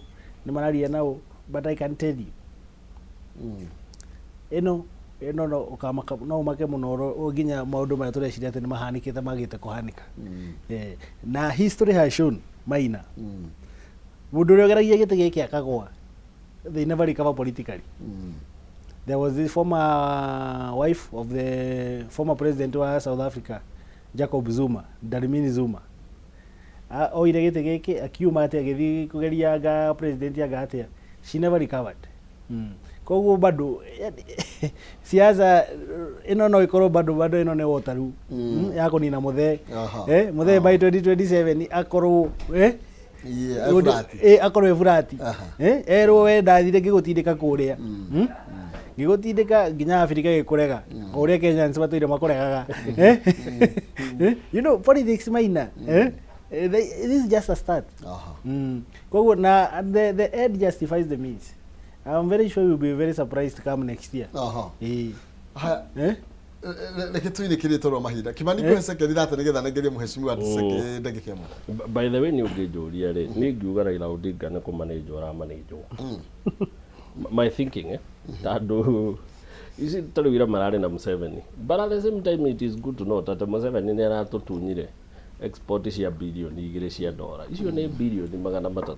nĩ mararia na ũ, but I can tell you ĩno ĩno no ũkamaka, no ũmake mũno nginya maũndũ marĩa tũreciria atĩ nĩ mahanĩkĩte magĩte kũhanĩka. Na history has shown, Maina, mũndũ ũrĩa ũgeragia gĩtĩ gĩkĩ akagwa, they never recover politically. There was this former wife of the former president wa South Africa, Jacob Zuma, Dlamini Zuma. Oire gĩtĩ gĩkĩ akiuma atĩ agĩthiĩ kũgeria anga president anga atĩa, she never recovered. Koguo bado yani, siasa ĩno no ĩkorwo bado ĩno nĩ Waterloo ya kũnina mũthee. Mũthee by 2027 akorwo Yeah, e flat. Akorwo e flat. Erwo we ndathire ngĩgũtindĩka kũrĩa. Ngĩgũtindĩka nginya Afrika ĩgĩkũrega o ũrĩa Kenyans matũire makũregaga. You know politics, Maina, this is just a start. Koguo na the end justifies the means. I'm very sure you'll be very surprised come next year. Haya. Eh? Reke tuinĩkĩrie tondũ wa mahinda. Kimani, ngũhe sekendi 30 nĩgetha nengerie mũheshimiwa ndagĩka 1. By the way, nĩ ũngĩnjũria rĩ, niĩ ngiuga Raila Odinga nĩ kũmanĩnjwo aramanĩnjwo. My thinking, tondũ ici ta rĩu ira mararĩ na Museveni, but at the same time it is good to note atĩ Museveni nĩ aratũtunyire export cia birioni 2 cia ndora. Icio nĩ birioni 300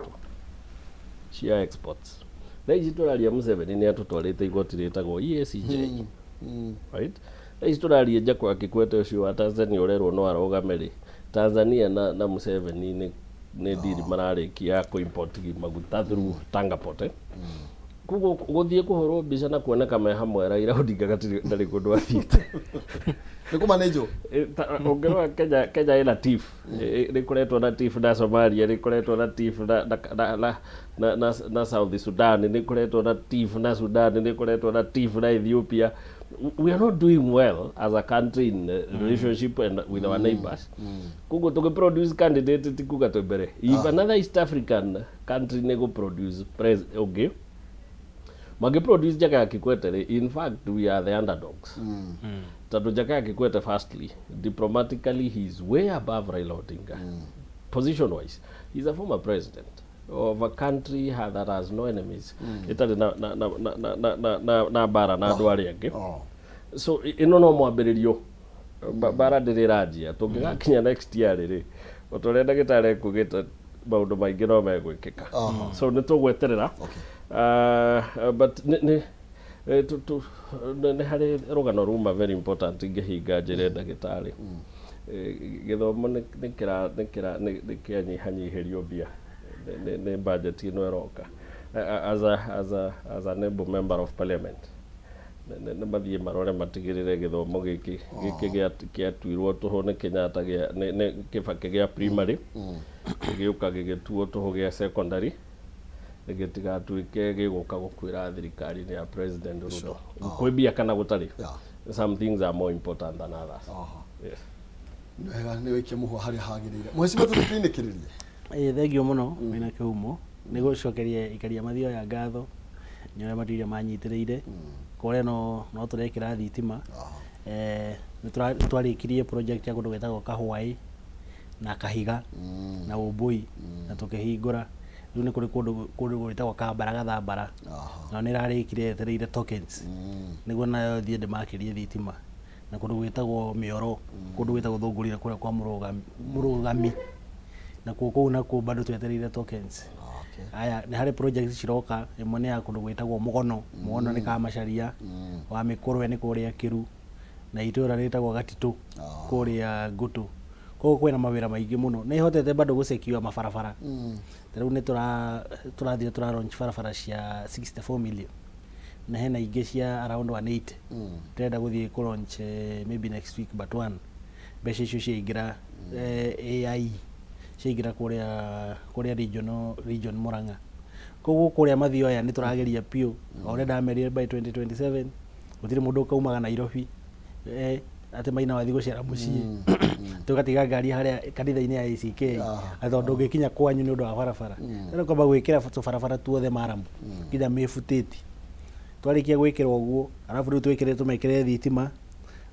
cia exports. Thaa ici tũraria Museveni nĩ atũtwarĩte igoti rĩtagwo EACJ, right? Thaa ici tũraria Jakaya Kikwete ũcio wa Tanzania ũrerwo no arũgame rĩ, Tanzania na Museveni nĩ deal mararĩkia ya kũ-import maguta through Tanga Port, eh? Koguo gũthiĩ kũhũrwo mbica na kuoneka me hamwe, Raila Odinga gatirĩ ndarĩ kũndũ athiĩte. Nĩ kũmanĩnjwo. Ũngĩrora Kenya ĩna tiff. Nĩ ĩkoretwo na tiff na Somalia, nĩ ĩkoretwo na tiff na South Sudan, nĩ ĩkoretwo na tiff na Sudan, nĩ ĩkoretwo na tiff na Ethiopia. We are not doing well as a country in relationship and with our neighbors. Koguo tũgĩ produce candidate ti kuga twĩ mbere. If another East African country nĩ gũ produce ũngĩ mangĩ produce Jakaya Kikwete rĩ, in fact we are the underdogs, tondũ Jakaya Kikwete, firstly, diplomatically he is way above Raila Odinga. Position wise, he's a former president of a country that has no enemies, ĩtarĩ na mbara na andũ arĩa angĩ. So ĩno no mwambĩrĩrio. Mbara ndĩrĩ ĩranjia. Tũngĩgakinya next year rĩ, o ta ũrĩa ndagĩtarĩ ekugĩte, maũndũ maingĩ no megwĩkĩka. So nĩ tũgweterera. But nĩ harĩ rũgano ruma very important ingĩhinga njĩre ndagĩtarĩ. Gĩthomo nĩ kĩra nĩ kĩra nĩ kĩanyihanyihĩrio mbia nĩ budget ĩno ĩroka. As an able member of parliament, nĩ mathiĩ marore matigĩrĩre gĩthomo gĩkĩ gĩatuirwo tũhũ nĩ Kenyatta gĩa nĩ Kĩbakĩ gĩa primary, gĩgĩũka gĩgĩtuo tũhũ gĩa secondary, gĩtigatuĩke gĩgũka gũkuĩra thirikari-inĩ ya President Ruto. Kwĩ mbia kana gũtarĩ, some things are more important than others. Yes. Nĩ wega, nĩ wĩkie mũhwa harĩa hagĩrĩire. Mũheshimiwa, tũtũinĩkĩrĩrie. Ĩĩ, thengiũ mũno wĩna kĩhumo nĩ gũcokeria ikaria mathio ya ngatho nĩ ũrĩa matũire manyitĩrĩire kũrĩa no tũrekĩra thitima. Nĩ twarĩkirie project ya kũndũ gwĩtagwo Kahwaĩ na Kahiga na Ũmbũi na tũkĩhingũra. Rĩu nĩ kũrĩ kũndũ gwĩtagwo Kambara Gathambara, nayo nĩ ĩrarĩkire, yetereire tokens nĩguo nayo thiĩ ndĩmakĩrie thitima, na kũndũ gwĩtagwo Mĩoro, kũndũ gwĩtagwo Thũngũrire kũrĩa kwa Mũrũgami, nakuo kũu nakuo bado twetereire tokens. Aya, nĩ harĩ project ciroka. Ĩmwe nĩ ya kũndũ gwĩtagwo Mũgono. Mũgono nĩ Kamacaria wa Mĩkũrwe, nĩ kũrĩa Kĩru. Na itũra rĩtagwo Gatitũ kũrĩa Ngũtũ. Koguo kwĩna mawĩra maingĩ mũno. Nĩ hotete bado gũsecure mabarabara. Ta rĩu nĩ tũrathire tũra launch barabara cia 64 million na hena ingĩ cia around 180. Ndĩrenda gũthiĩ kũ launch maybe next week but one mbeca icio ciaingĩra, AI ciaingĩra kũrĩa regional region Murang'a. Koguo kũrĩa Mathioya nĩ tũrageria biũ o ũrĩa ndamerire by 2027 gũtirĩ mũndũ ũkaumaga Nairobi atĩ Maina wathiĩ gũcera mũciĩ tũgatiga ngari harĩa kanitha-inĩ ya ACK atĩ tondũ ndũngĩkinya kwanyu nĩ ũndũ wa barabara. Rĩu kwamba gwĩkĩra tũbarabara tuothe maramu nginya mĩbutĩti. Twarĩkia gwĩkĩra ũguo, arabu rĩu twĩkĩre tũmekĩre thitima,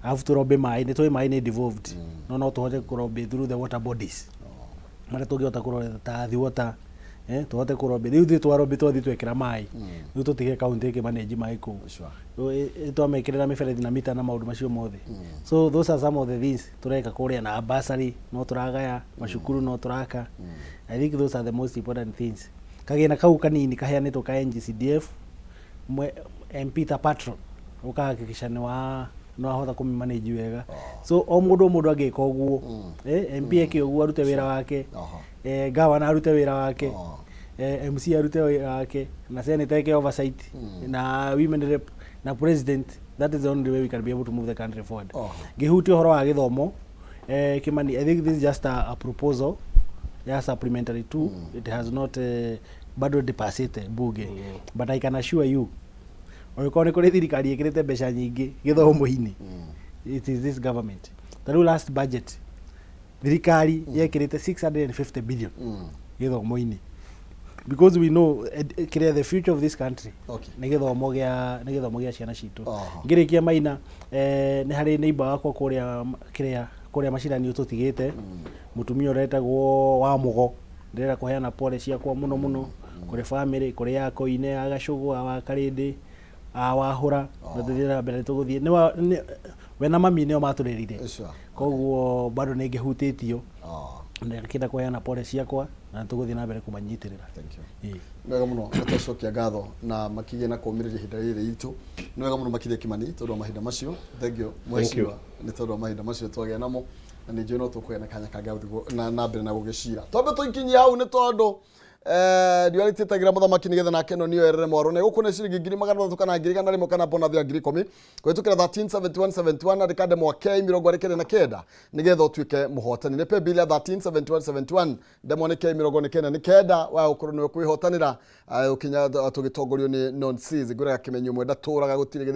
arabu tũrombe maĩ. Nĩ tũĩ maĩ nĩ devolved, no tũhote kũrombe through the water bodies marĩa tũngĩhota kũrora ta Athi Water, tũhote kũrombe. Rĩu ithuĩ twarombe twathiĩ twekĩra maĩ, rĩu tũtige county ĩkĩmanage maĩ kũu. Twamekĩrĩra mĩberethi na mita na maũndũ macio mothe. So those are some of the things tũreka kũrĩa, na bursary no tũragaya macukuru, no tũraka. I think those are the most important things. Kagĩna kau kanini kaheanĩtwo ka NGCDF, mwe MP ta patron ũkahakikisha nĩ wahota kũmĩmanage wega. So o mũndũ angĩka ũguo, MP eke ũguo, arute wĩra wake, governor arute wĩra wake, MC arute wĩra wake, na senator eke oversight, na women rep na president, that is the only way we can be able to move the country forward. Ngĩhutia ũhoro wa gĩthomo, Kimani, I think this is just a proposal ya supplementary two. It has not bado ndĩpacĩte bunge, but I can assure you ũngĩkorwo nĩ kũrĩ thirikari ĩkĩrĩte mbeca nyingĩ gĩthomo-inĩ, it is this government. Ta rĩu last budget thirikari yekĩrĩte 650 billion gĩthomo-inĩ, because we know kĩrĩa the future of this country nĩ gĩthomo gĩa ciana citũ. Ngĩrĩkia Maina, nĩ harĩ neighbor wakwa kũrĩa kĩrĩa kũrĩa macinani ũtũtigĩte, mũtumia ũretagwo wa Mũgo. Ndĩrenda kũheana pole ciakwa mũno mũno kũrĩ family, kũrĩ ya Koine, ya Gacũgũ, wa Karĩndĩ, a Wahũra, na tũthiĩ na mbere tũgũthiĩ we na mami nĩo matũrerire. Koguo bado nĩ ngĩhutĩtio, ndĩrakĩenda kũheana pole ciakwa na tũgũthiĩ na mbere kũmanyitĩrĩra. Ĩĩ. Nĩ wega mũno, nĩ twacokia ngatho na makĩgĩe na kũũmĩrĩria ihinda rĩrĩ iritũ. Nĩ wega mũno makĩria Kimani tondũ wa mahinda macio. Thank you mheshimiwa nĩ tondũ wa mahinda macio twagĩa namo, na nĩ njũĩ no tũkũgĩa na kanya kangĩ ga gũthiĩ na mbere na gũgĩcira. Twambe tũikinyie hau nĩ tondũ riũa rĩtiĩtagĩra mũthamaki nĩgetha nake no nĩoerere mwaro na gũkũ nĩ ciringi 300,000 kana 100,000 kana bonathi ya 10,000 kũhĩtũkĩra 137171. Andĩka ndemwa K 49 nĩgetha ũtuĩke mũhotani. Nĩ paybill ya 137171, ndemwa nĩ K 49 wa ũkorwo nĩwe kwĩhotanĩra. Ũkinya tũgĩtongorio nĩ non ngwĩraga kĩmenyo mwenda tũraga gũtirĩ.